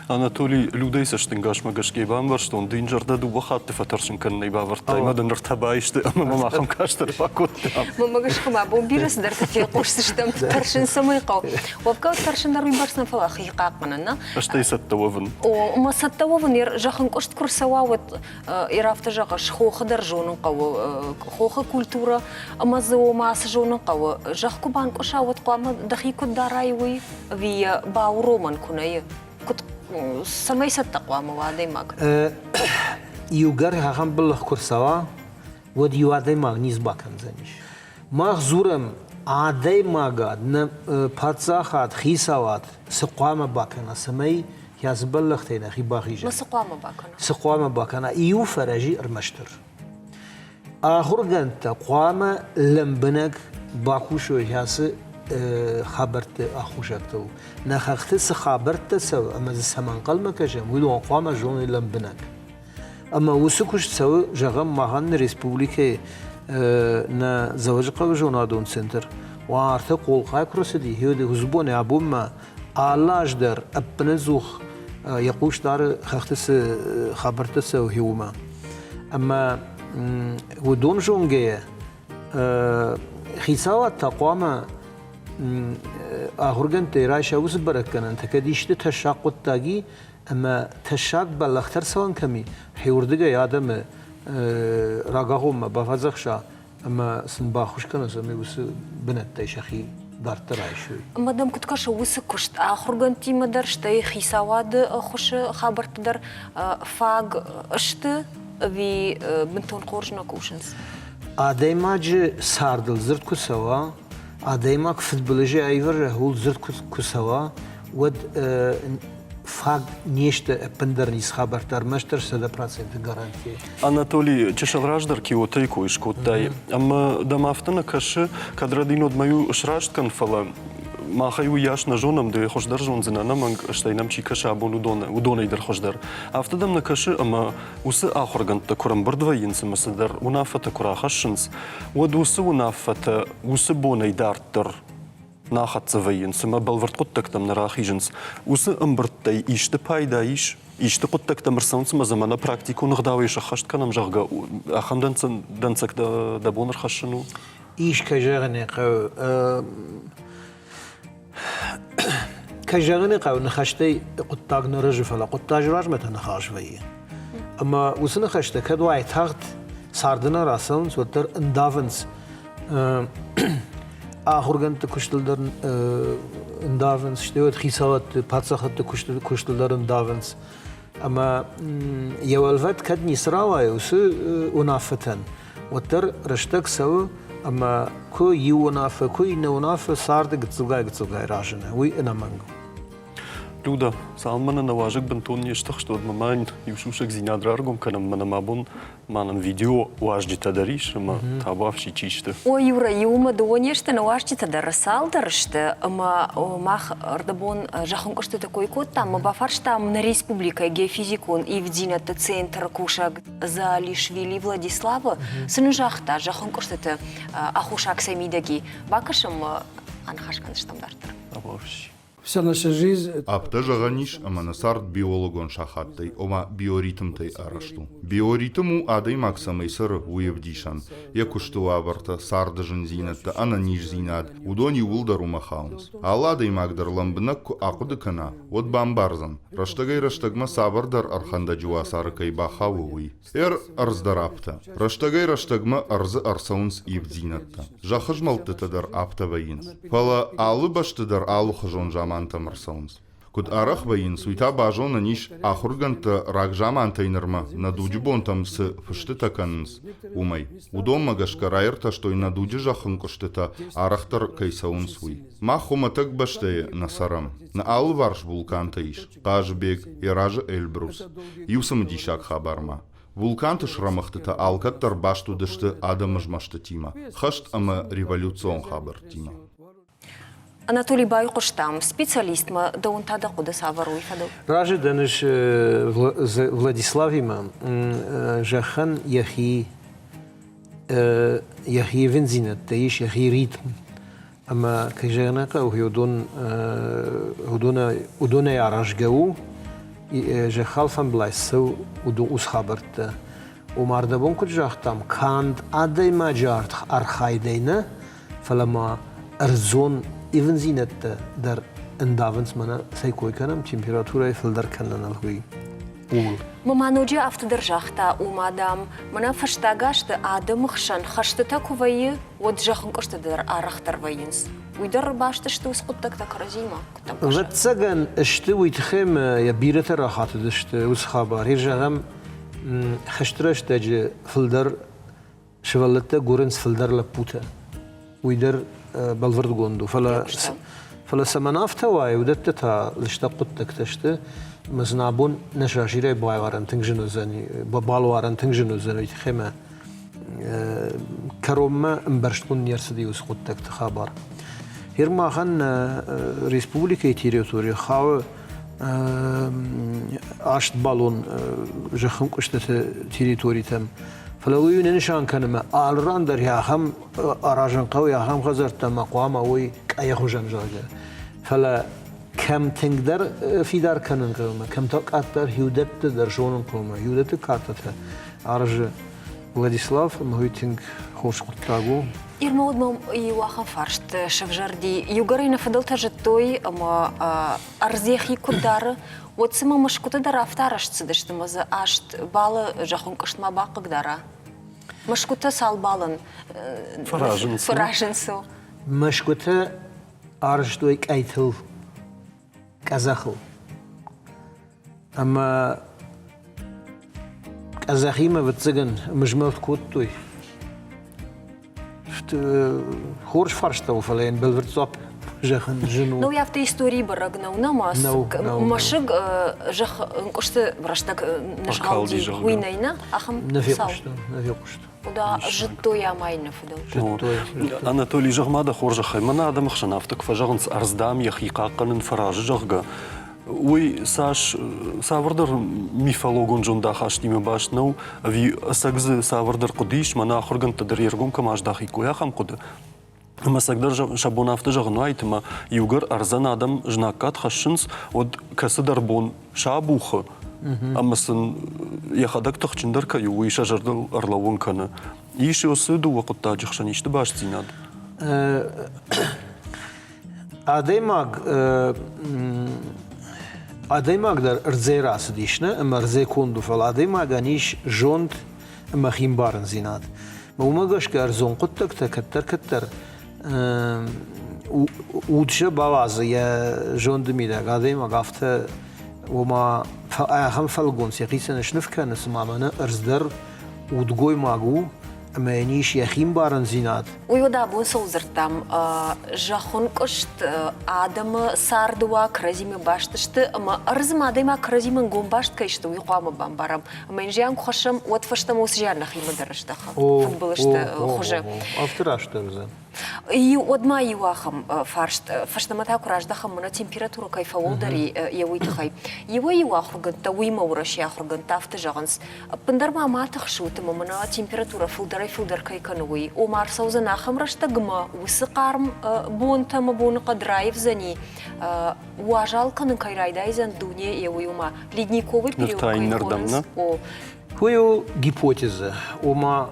Анатолий, Людӕй цӕстӕнгасмӕ гӕсгӕ бамбӕрстон, дын зӕрдӕ дыууӕ хатты фӕтӕрсын кӕнынӕй бавӕрдтай, ӕмӕ дын ӕртӕ баисты ӕмӕ мӕм ахӕм каст ӕрбакодта. Мӕнмӕ гӕсгӕ ма бон бирӕ цыдӕртӕ фехъусдзыстӕм, тӕрсын цӕмӕй хъӕуы. Уӕвгӕ тӕрсын дӕр уыйбӕрц нӕ, фӕлӕ хи хъахъхъӕнын, нӕ? Стӕй цӕттӕ уӕвын. О, ӕмӕ цӕттӕ уӕвын, зӕххынкъуыст куы рцӕуа, уӕд Ир афтӕ зӕгъыс, хохы дӕр зонын хъӕуы, хохы культурӕ ӕмӕ дзы ома цы зонын хъӕуы? Зӕхх куы банкъуыса, уӕд хъуамӕ дӕхи куыд дарай, уый ӕви йӕ бауромӕн куы нӕ и? Куыд, цӕмӕй цӕттӕ хъуамӕ уа адӕймаг? Иугӕр ахӕм бӕллӕх куы рцӕуа, уӕд иу адӕймаг низ бакӕндзӕнис. Мах дзурӕм, адӕймагад, нӕ паддзахад, хицауад цы хъуамӕ бакӕна, цӕмӕй кӕцы бӕллӕхтӕй нӕхи бахизӕм. Цы хъуамӕ бакӕна? Цы хъуамӕ бакӕна? Иу фӕрӕзи ӕрмӕстдӕр. Ахуыргӕндтӕ хъуамӕ лӕмбынӕг бакусой кӕцы хабӕртты аххосӕгтыл. Нӕ хӕхты цы хабӕрттӕ цӕуы ӕмӕ дзы цӕмӕ ӕнхъӕлмӕ кӕсӕм, уыдон хъуамӕ зоной лӕмбынӕг. Ӕмӕ уыцы куыст цӕуы, зӕгъӕм, махӕн нӕ республикӕйы нӕ Дзӕуӕджыхъӕуы зонадон центр уартӕ Хъолхъай куы рцыди, уыцы бонӕй абонмӕ алы аз дӕр ӕппынӕдзух йӕ хъус дары хӕхты цы хабӕрттӕ цӕуы, уымӕ. Ӕмӕ уыдон зонгӕйӕ хицауад та хъуамӕ ахуыргӕндтӕй райса уыцы бӕрӕггӕнӕнтӕ, кӕд исты тӕссаг хъуыддаг и, ӕмӕ тӕссаг бӕллӕхтӕ ӕрцӕуӕн кӕм и, хиуырдыгӕй адӕмы рагагъоммӕ бафӕдзӕхса ӕмӕ сын баххуыс кӕна, цӕмӕй уыцы бынӕттӕй сӕхи дарддӕр айсой. Ӕмӕ дӕм куыд кӕсы, уыцы куыст ахуыргӕндтимӕ дӕр, стӕй хицауады ӕххуысы хабӕртты дӕр фаг сты ӕви бынтон хорз нӕ кусынц? Адӕймаджы цардыл дзырд куы цӕуа, адӕймаг фыдбылызӕй аивӕрза, ууыл дзырд куы цӕуа, уӕд фаг не сты ӕппындӕр ницы хабӕрттӕ, ӕрмӕстдӕр 100% гарантийӕ. Анатолий, чысыл раздӕр Киотойы кой скодтай, ӕмӕ дӕм афтӕ нӕ кӕсы, кӕд рӕдинодмӕ-иу сраст кӕн, фӕлӕ махӕй уыйас нӕ зонӕм, ды хуыздӕр зондзынӕ ӕнӕмӕнг, стӕй нӕм чи кӕсы абон, уыдонӕй дӕр хуыздӕр. Афтӕ дӕм нӕ кӕсы, ӕмӕ уыцы ахуыргӕндтӕ куы рӕмбырд вӕййынц ӕмӕ цыдӕр уынаффӕтӕ куы рахӕссынц, уӕд уыцы уынаффӕтӕ уыцы бонӕй дарддӕр нӕ ахӕццӕ вӕййынц ӕмӕ бӕлвырд хъуыддӕгтӕм нӕ рахизынц. Уыцы ӕмбырдтӕй исты пайда ис, исты хъуыддӕгтӕм ӕрцӕуынц ӕмӕ дзы мӕнӕ практикон ӕгъдауӕй сӕххӕст кӕнӕм, зӕгъгӕ, ахӕм дӕнцӕг дӕ бон ӕрхӕссын у? Ис, кӕй зӕгъын ӕй хъӕуы. Кӕй зӕгъын ӕй хъӕуы, ныхӕстӕй хъуыддаг нӕ рӕзы, фӕлӕ хъуыддаджы размӕ та ныхас вӕййы. Ӕмӕ уыцы ныхӕстӕ кӕд уайтагъд царды нӕ рацӕуынц, уӕддӕр ӕндавынц ахуыргӕндты куыстыл дӕр ӕндавынц, стӕй уӕд хицауадты, паддзахадты куыстыл дӕр ӕндавынц. Ӕмӕ йӕ уӕлвӕд кӕд ницы рауайы уыцы уынаффӕтӕн, уӕддӕр рӕстӕг цӕуы ӕмӕ куы иу уынаффӕ, куы иннӕ уынаффӕ царды гыццылгай-гыццылгай разыны, уый ӕнӕмӕнг у. Люда, цалынмӕ нӕ нӕ уазӕг бынтон не стыхст, уӕдмӕ ма иу сусӕгдзинад раргом кӕнӕм, мӕнӕ мӕ бон Ма нын видео уазджытӕ дӕр ис ӕмӕ табуафси чи сты. Ой, Юра, иумӕ дыууӕ не сты, нӕ уазджытӕ дӕр цалдӕр сты ӕмӕ мах ӕрдӕбон зӕххон куыстыты кой кодтам ӕмӕ бафарстам нӕ республикӕйы геофизикон ивддзинӕдты центры кусӕг Заалишвили Владиславы, цы нын загъта зӕххон куыстыты аххосаг сӕ мидӕг и. Бакӕсӕм аныхас кӕндзыстӕм дарддӕр. Табуафси. Вся наша жизнь... Афтӕ зӕгъӕн ис, ӕмӕ нӕ цард биологон сахаттӕй, ома биоритмтӕй арӕзт у. Биоритм у, адӕймаг цӕмӕй цӕры, уый ӕвдисӕн. Йӕ куысты уавӕртӕ, царды зындзинӕдтӕ, ӕнӕниздзинад, уыдон иууылдӕр уымӕ хауынц. Алы адӕймаг дӕр лӕмбынӕг куы ахъуыды кӕна, уӕд бамбардзӕн, рӕстӕгӕй-рӕстӕгмӕ цавӕрдӕр ӕрхӕндӕджы уацары кӕй бахауы, уый. Ӕрдз дӕр афтӕ. Рӕстӕгӕй-рӕстӕгмӕ ӕрдзы ӕрцӕуынц ивддзинӕдтӕ. Зӕххы змӕлдтытӕ дӕр афтӕ вӕййынц. Фӕлӕ алы бӕсты дӕр алыхуызон замантӕм ӕрцӕуынц. Куыд арӕх вӕййынц, уый та базонӕн ис, ахуыргӕндтӕ рагзамантӕй нырмӕ нӕ дуджы бонтӕм цы фыстытӕ кӕнынц, уымӕй. Уыдонмӕ гӕсгӕ раиртӕстой нӕ дуджы зӕххынкъуыстытӕ арӕхдӕр кӕй цӕуынц, уый. Мах хуымӕтӕг бӕстӕйы нӕ цӕрӕм. Нӕ алыварс вулкантӕ ис. Хъазыбег, йӕ разы Эльбрус. Иу цымыдисаг хабар ма. Вулканты срӕмыгъдтытӕ алкӕддӕр баст уыдысты адӕмы змӕстытимӕ, хӕст ӕмӕ революцион хабӕрттимӕ. Анатолий, байхъуыстам специалистмӕ, дӕуӕн та дӕ хъуыды цавӕр уый фӕдыл? Разы дӕн ӕз Владиславимӕ. Зӕххӕн йӕхи йӕхи ивындзинӕдтӕ ис, йӕхи ритм. Ӕмӕ, кӕй зӕгъын ӕй хъӕуы, уыдон, уыдонӕй аразгӕ у, зӕххы алфӕмблай цӕуы уыдон уыцы хабӕрттӕ. Ома, ӕрдӕбон куыд загътам, канд адӕймаджы архайдӕй нӕ, фӕлӕ ма ӕрдзон ивындзинӕдтӕ дӕр ӕндавынц мӕнӕ цӕй кой кӕнӕм, температурӕйы фылдӕр кӕныныл, уый ууыл. Мама ноджы афтӕ дӕр загъта, ома, дам, мӕнӕ фӕстаг азты адӕмы хсӕн хӕстытӕ куы вӕййы, уӕд зӕххынкъуыстытӕ дӕр арӕхдӕр вӕййынц. Уый дӕр баст сты уыцы хъуыддӕгтӕ кӕрӕдзимӕ? Ӕвӕццӕгӕн, сты уый тыххӕй ӕмӕ йӕ бирӕтӕ рахатыдысты уыцы хабар. Ир зӕгъӕм, хӕсты рӕстӕджы фылдӕр сывӕллӕттӕ гуырынц фылдӕр лӕппутӕ. Уый дӕр бӕлвырдгонд у. Фӕлӕ, фӕлӕ цӕмӕн афтӕ уайы, уыдӕттӕ та лыстӕг хъуыддӕгтӕ сты. Ӕмӕ сын абон нӕ сасирӕй байуарӕн тынг зын уыдзӕни, балуарӕн тынг зын уыдзӕн, уый тыххӕй ӕмӕ кӕронмӕ ӕмбӕрстгонд не рцыди уыцы хъуыддӕгты хабар. Гьер махӕн республикӕйы территорийы хауы аст баллон зӕххынкъуыстыты территоритӕм. Фӕлӕ уый нӕ нысан кӕны, ӕмӕ алы ран дӕр ахӕм аразын хъӕуы, ахӕм хӕдзӕрттӕ ма хъуамӕ уой къӕйы хуызӕн, зӕгъгӕ. Фӕлӕ кӕм тынгдӕр фидар кӕнын хъӕуы, кӕм та къаддӕр хиудӕтты дӕр зонын хъӕуы, хиудӕтты картӕтӕ аразы Владислав, ӕмӕ уый тынг хорз хъуыддаг у. Ирма уӕд мӕм иу ахӕм фарст сӕвзӕрди. Иугӕр ӕй нӕ фыдӕлтӕ зыдтой ӕмӕ ӕрдз йӕхи куыд дары, уӕд цымӕ мӕсгуытӕ дӕр афтӕ арӕзт цыдысты ӕмӕ дзы аст балы зӕххынкъуыстмӕ бахъыгдара? Мӕсгуытӕ цал балӕн фӕразынц? Фӕразынц. Мӕсгуытӕ арӕзтой къӕйтыл, къӕдзӕхыл. Ӕмӕ къӕдзӕхимӕ, ӕвӕццӕгӕн, ӕмызмӕлд кодтой. Хорз фарста у, фӕлӕ йын бӕлвырд дзуапп зӕгъын зын у. Ну, афтӕ историйы бӕрӕг нӕу, нӕма мӕсыг зӕхх ӕнкъуысты рӕстӕг нызгъӕлди, уый нӕй, нӕ? Ахӕм нӕ фехъуыстон, нӕ фехъуыстон. Уда зыдтой ӕмӕ иннӕ фыдӕлтӕ. Анатолий, зӕгъ-ма дӕ хорзӕхӕй, мӕнӕ адӕмы хсӕн афтӕ куы фӕзӕгъынц, ӕрдз, дам, йӕхи хъахъхъӕнын фӕразы, зӕгъгӕ, уый цас цавӕрдӕр мифологон зондахастимӕ баст нӕу, ӕви ӕцӕг дзы цавӕрдӕр хъуыды ис, мӕнӕ ахуыргӕндтӕ дӕр йе ргом кӕм аздахиккой, ахӕм хъуыды. Ӕмӕ ӕцӕгдӕр сӕ бон афтӕ зӕгъын уаид, ӕмӕ иугӕр ӕрдзӕн адӕм знаггад хӕссынц, уӕд кӕцыдӕр бон сабухы, ӕмӕ сын йӕхӕдӕг тыхджындӕр кӕй у, уый сӕ зӕрдыл ӕрлӕууын кӕны. Ис уыцы дыууӕ хъуыддаджы хсӕн исты бастдзинад? Адӕймаг адӕймаг дӕр ӕрдзӕй рацыдис, нӕ? Ӕмӕ ӕрдзӕй конд у, фӕлӕ адӕймагӕн ис зонд ӕмӕ химбарындзинад. Уымӕ гӕсгӕ ӕрдзон хъуыддӕгтӕ кӕддӕр-кӕддӕр уд сӕ бауадзы йӕ зонды мидӕг. Адӕймаг афтӕ, ома, ахӕм фӕлгонц йӕхицӕн сныв кӕны, цыма мӕнӕ ӕрдз дӕр удгоймаг у ӕмӕ йын ис йӕхи мбарындзинад. Уый уӕд абон цӕуыл дзырдтам, зӕххынкъуыст адӕмы царды уа кӕрӕдзимӕ баст сты ӕмӕ ӕрдзмӕ адӕймаг кӕрӕдзимӕ ӕнгом баст кӕй сты, уый хъуамӕ бамбарӕм. Ӕмӕ йын зиан куы хӕссӕм, уӕд фӕстӕмӕ уыцы зиан нӕхимӕ дӕр здӕхы фыдбылызты хуызы. Афтӕ растдӕр уыдзӕн. Уӕд ма иу ахӕм фарст, фӕстӕмӕ та куы раздӕхӕм, мӕнӕ температурӕ кӕй фӕуӕлдӕр и, йӕ уый тыххӕй. Иуӕй-иу ахуыргӕндтӕ, уыимӕ Уӕрӕсейы ахуыргӕндтӕ афтӕ зӕгъынц, ӕппындӕр ма ма тыхсут ӕмӕ мӕнӕ температурӕ фылдӕрӕй-фылдӕр кӕй кӕны, уый. Ома ӕрцӕудзӕн ахӕм рӕстӕгмӕ уыцы хъарм бонтӕ ӕмӕ боныхъӕд раивдзӕни, уазал кӕнын кӕй райдайдзӕн дуне, йӕ уый ома ледниковый период кӕй хонынц. О. Уый у гипотезӕ, ома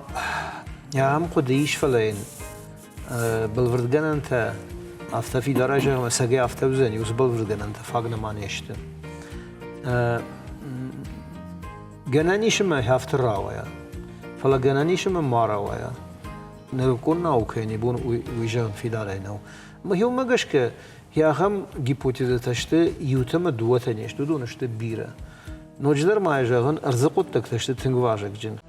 ахӕм хъуыды ис, фӕлӕ йын бӕлвырдгӕнӕнтӕ афтӕ фидарӕй зӕгъӕм, ӕцӕгӕй афтӕ уыдзӕни, уыцы бӕлвырдгӕнӕнтӕ фаг нӕма не сты. Гӕнӕн ис ӕмӕ афтӕ рауайа, фӕлӕ гӕнӕн ис ӕмӕ ма рауайа. Нырыккон наукӕйӕн йӕ бон уый зӕгъын фидарӕй нӕу. Мӕхиумӕ гӕсгӕ, ахӕм гипотезӕтӕ сты иутӕ ӕмӕ дыууӕтӕ не сты, уыдон сты бирӕ. Ноджыдӕр ма йӕ зӕгъын, ӕрдзы хъуыддӕгтӕ сты тынг вазыгджын.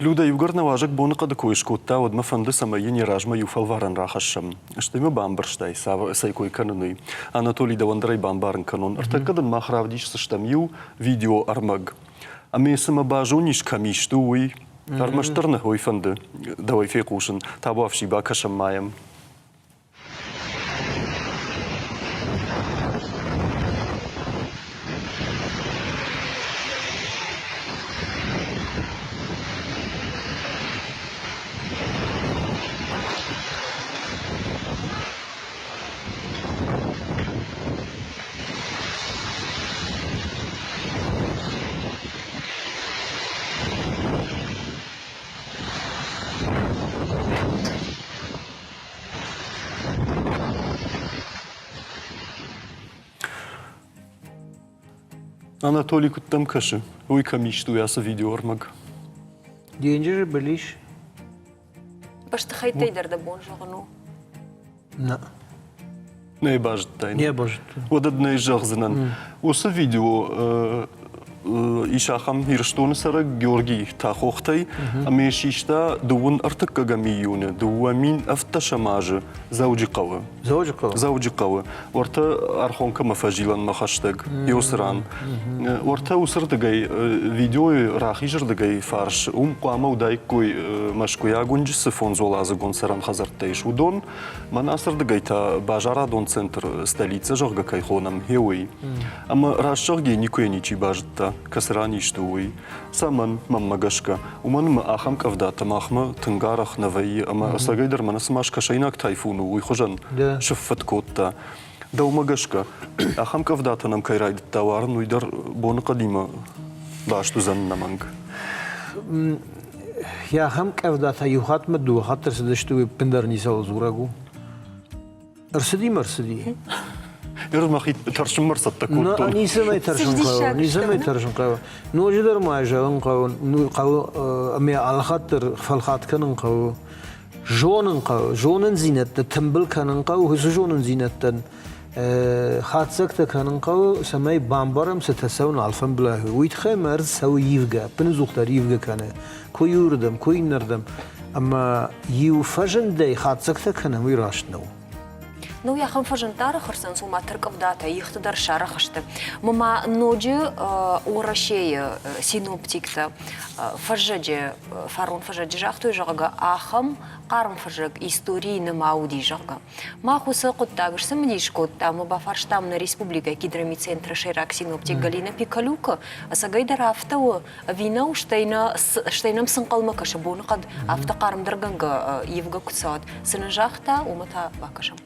Людӕ, иугӕр нӕ уазӕг боныхъӕды кой скодта, уӕд мӕ фӕнды, цӕмӕй йын йӕ размӕ иу фӕлварӕн рахӕссӕм. Стӕй мӕ бамбӕрстай, цӕй кой кӕнын, уый. Анатолий, дӕуӕн дӕр ӕй бамбарын кӕнон. Ӕртӕккӕ дын мах равдисдзыстӕм иу видеоӕрмӕг. Ӕмӕ цымӕ базонис, кӕм исты, уый? Ӕрмӕстдӕр нӕ уый фӕнды дӕуӕй фехъусын. Табуафси, бакӕсӕм ма йӕм. Анатолий куыд дӕм кӕсы, уый кӕм ист у ацы видеоӕрмӕг? Денджызы был ис. Бӕстыхӕйттӕй дӕр дӕ бон зӕгъын у? Нӕ. Нӕ базыдтай? Не базыдтон. Уӕд ӕд нӕ зӕгъдзынӕн. Уыцы видео ис ахӕм Ирыстоны цӕрӕг Георгий Тахохтӕй ӕмӕ систа дыууын ӕртыккӕгӕм июны 2017 азы Дзӕуджыхъӕуы. Дзӕуджыхъӕуы? Дзӕуджыхъӕуы. Уӕртӕ Архонкӕмӕ фӕзилӕнмӕ хӕстӕг, еуцы ран. Уӕртӕ уыцырдыгӕй видеойы рахизырдыгӕй фарс уым хъуамӕ уыдаиккой Мӕскуыйаг уынджы цы фондзуӕладзыгон цӕрӕн хӕдзӕрттӕ ис, уыдон. Мӕн ацырдыгӕй та базарадон центр столицӕ, зӕгъгӕ, кӕй хонӕм, гъе уый. Ӕмӕ раст зӕгъгӕ никуы ничи базыдта, кӕцы ран исты уый. Цӕмӕн, мӕнмӕ гӕсгӕ, уымӕн ӕмӕ ахӕм къӕвдатӕ махмӕ тынг арӕх нӕ вӕййы ӕмӕ ӕцӕгӕйдӕр мӕнӕ цыма скӕсӕйнаг тайфун у, уый хуызӕн сыффыт кодта. Дӕумӕ гӕсгӕ, ахӕм къӕвдатӕ нӕм кӕй райдыдта уарын, уый дӕр боныхъӕдимӕ баст уыдзӕн ӕнӕмӕнг. Ахӕм къӕвдатӕ иу хатт ма дыууӕ хатты ӕрцыдысты, уый ӕппындӕр ницӕуыл дзурӕг у. Ӕрцыди ма рцыди. Ныр мӕхи тӕрсынмӕ рцӕттӕ кодтон. Ницӕмӕй тӕрсын хъӕуы, ницӕмӕй тӕрсын хъӕуы. Ноджыдӕр ма зӕгъын хъӕуы, хъӕуы ӕмӕ алыхатт дӕр фӕлхат кӕнын хъӕуы. Зонын хъӕуы, зонындзинӕдтӕ тымбыл кӕнын хъӕуы, уыцы зонындзинӕдтӕн хатдзӕгтӕ кӕнын хъӕуы, цӕмӕй бамбарӕм, цытӕ цӕуын алфӕмблай. Уый тыххӕй мӕ ӕрдз цӕуы ивгӕ, ӕппынӕдзухдӕр ивгӕ кӕны. Куы иуырдӕм, куы иннӕрдӕм. Ӕмӕ иу фӕзындӕй хатдзӕгтӕ кӕнӕм, уый раст нӕу. Ну, ахӕм фӕзындтӕ арӕх ӕрцӕуынц, ома тӕркъӕвдатӕ, ихты дӕр сарӕх сты. Ма ноджы Уӕрӕсейы синоптиктӕ фӕззӕджы, фарон фӕззӕджы загътой, зӕгъгӕ, ахӕм хъарм фӕззӕг историйы нӕма уыди, зӕгъгӕ. Мах уыцы хъуыддаг сцымыдис кодтам ӕмӕ бафарстам нӕ республикӕйы гидромедцентры сӕйраг синоптик Галина Пикалюкы, ӕцӕгӕйдӕр афтӕ у, ӕви нӕу, стӕй нӕ, стӕй нӕм цы ӕнхъӕлмӕ кӕсы боныхъӕд афтӕ хъармдӕргӕнгӕ ивгӕ куы цӕуӕд, цы нын загъта, уымӕ та бакӕсӕм.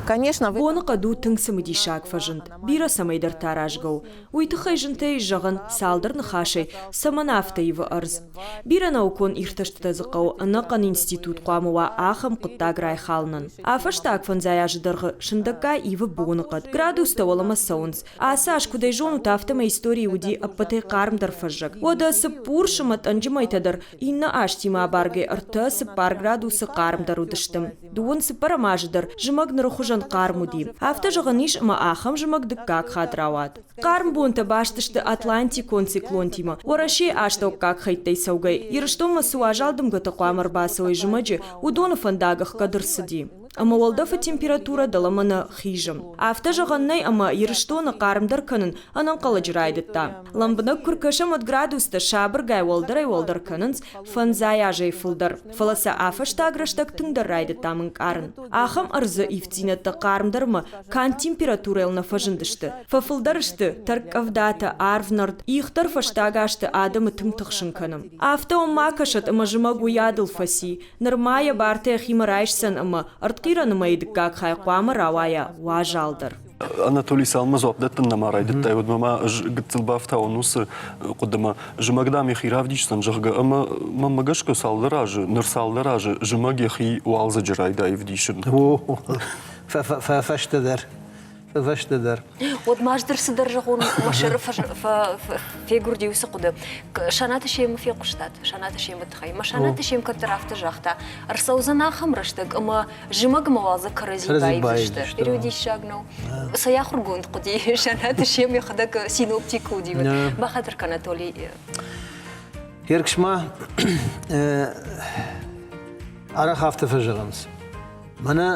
Конечно, Боныхъӕд у тынг цымыдисаг фӕзынд, бирӕ цӕмӕйдӕрты аразгӕ у. Уый тыххӕй зынтӕй зӕгъӕн цалдӕр ныхасӕй, цӕмӕн афтӕ ивы ӕрдз. Бирӕ наукон иртӕстытӕ дзы хъӕуы, ӕнӕхъӕн институт хъуамӕ уа ахӕм хъуыддаг райхалынӕн. А фӕстаг фӕндзай азы дӕргъы сындӕггай ивы боныхъӕд. Градустӕ уӕлӕмӕ цӕуынц. Ацы аз, куыд ӕй зонут, афтӕмӕй историйы уыди ӕппӕтӕй хъармдӕр фӕззӕг. Уӕдӕ цыппурс ӕмӕ тъӕнджы мӕйтӕ дӕр иннӕ азтимӕ абаргӕ ӕртӕ-цыппар градусы хъармдӕр уыдысты. Дыууын цыппӕрӕм азы дӕр зымӕг ныры хуызӕн хъарм уыди. Афтӕ зӕгъӕн ис, ӕмӕ ахӕм зымӕг дыккаг хатт рауад. Хъарм бонтӕ баст сты атлантикон циклонтимӕ. Уӕрӕсейы астӕуккаг хӕйттӕй цӕугӕ Ирыстонмӕ цы уазал дымгӕтӕ хъуамӕ ӕрбацӕуой зымӕджы, уыдоны фӕндаг ӕхгӕд ӕрцыди. Ӕмӕ уӕлдӕфы температурӕ дӕлӕмӕ нӕ хизы. Афтӕ зӕгъӕн нӕй, ӕмӕ Ирыстоны хъармдӕр кӕнын ӕнӕнхъӕлӕджы райдыдта. Лӕмбынӕг куы ркӕсӕм, уӕд градустӕ сабыргай уӕлдӕрӕй-уӕлдӕр кӕнынц фӕндзай азӕй фылдӕр, фӕлӕ сӕ афӕстаг рӕстӕг тынгдӕр райдыдтам ӕнкъарын. Ахӕм ӕрдзы ивддзинӕдтӕ хъармдӕрмӕ канд температурӕйыл нӕ фӕзындысты, фӕфылдӕр сты тӕрккъӕвдатӕ, арвнӕрд, их дӕр фӕстаг азты адӕмы тынг тыхсын кӕны. Афтӕ уӕм ма кӕсӕд ӕмӕ зымӕг уыйадыл фӕци, нырма йӕ бартӕ йӕхимӕ райсдзӕн ӕмӕ ӕртхъирӕны мӕйы дыккаг хай хъуамӕ рауайа уазалдӕр. Анатолий цалынмӕ дзуапп дӕттын нӕма райдыдтай, уӕдмӕ ма ӕз гыццыл бафтауон уыцы хъуыдымӕ. Зымӕг, дам, йӕхи равдисдзӕн, зӕгъгӕ, ӕмӕ мӕнмӕ гӕсгӕ цалдӕр азы, ныр цалдӕр азы зымӕг йӕхи уалдзӕджы райдайы ӕвдисын. Фӕстӕдӕр. Фӕстӕдӕр. Уӕд ма ӕз дӕр цыдӕр зӕгъон, мӕ сӕры фегуырди уыцы хъуыды. Санаты Семы фехъуыстат, Санаты Семы тыххӕй. Мӕ Санаты Сем кӕддӕр афтӕ загъта, ӕрцӕудзӕн ахӕм рӕстӕг, ӕмӕ зымӕг ӕмӕ уалдзӕг кӕрӕдзи баивдзысты. Иу диссаг нӕу. Цӕй ахуыргонд хъуыди Санаты Сем йӕхӕдӕг синоптик уыди. Бахатыр кӕн, Анатолий. Ерксма арӕх афтӕ фӕзӕгъынц. Мӕнӕ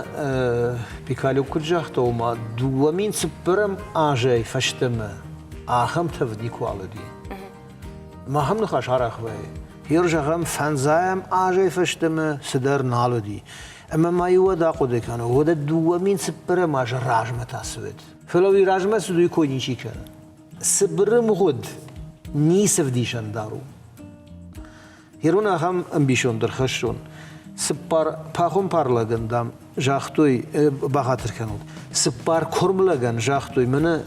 Пикалюк куыд загъта, ома 2004 азӕй фӕстӕмӕ ахӕм тӕвд никуал уыди. Ахӕм ныхас арӕх вӕййы. Ер зӕгъӕм, фӕндзайӕм азӕй фӕстӕмӕ цыдӕр нал уыди. Ӕмӕ ма-иу уӕд ахъуыды кӕны, уӕдӕ 2004 азы размӕ та цы уыд? Фӕлӕ уый размӕ цы уый кой ничи кӕны. Цыбыры мгъуыд ницы ӕвдисӕндар у. Ирон ахӕм ӕмбисонд ӕрхӕссон. Цыппар пахуымпар лӕгӕн, дам, загътой, бахатыр кӕнут, цыппар куырм лӕгӕн загътой, мӕнӕ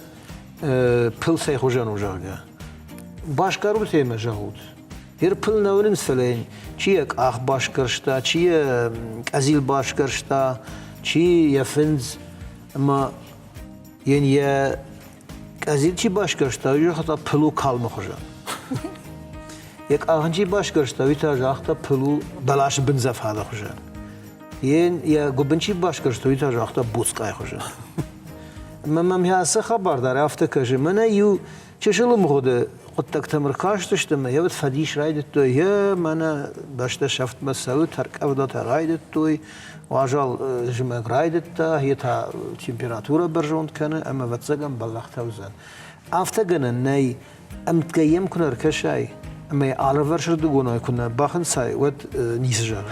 пыл цӕй хуызӕн у, зӕгъгӕ. Басгарут ӕмӕ зӕгъут. Ер пыл нӕ уынынц, фӕлӕ йын чи йӕ къах басгӕрста, чи йӕ къӕдзил басгӕрста, чи йӕ фындз, ӕмӕ йын йӕ. Къӕдзил чи басгӕрста, уый загъта пыл у калмы хуызӕн. Йӕ къахын чи басгӕрста, уый та загъта пыл у бӕласы бындзӕфхады хуызӕн. Йӕ гуыбын чи басгӕрста, уый та загъта буцкъайы хуызӕн. Ӕмӕ мӕм ацы хабар дӕр афтӕ кӕсы. Мӕнӕ иу чысыл ӕмгъуыды хъуыддӕгтӕм ӕркастысты ӕмӕ йӕ фӕдис райдыдтой, йе мӕнӕ бӕстӕ сӕфтмӕ цӕуы, тӕрккъӕвдатӕ райдыдтой, уазал зымӕг райдыдта, йе та температурӕ бӕрзонд кӕны ӕмӕ ӕвӕццӕгӕн бӕллӕхтӕ уыдзӕн. Афтӕ гӕнӕн нӕй, ӕмткӕй йӕм куы нӕ ӕркӕсай ӕмӕ алывӕрсырдыгонӕй куы нӕ бахынцай, уӕд ницы зӕгъӕн.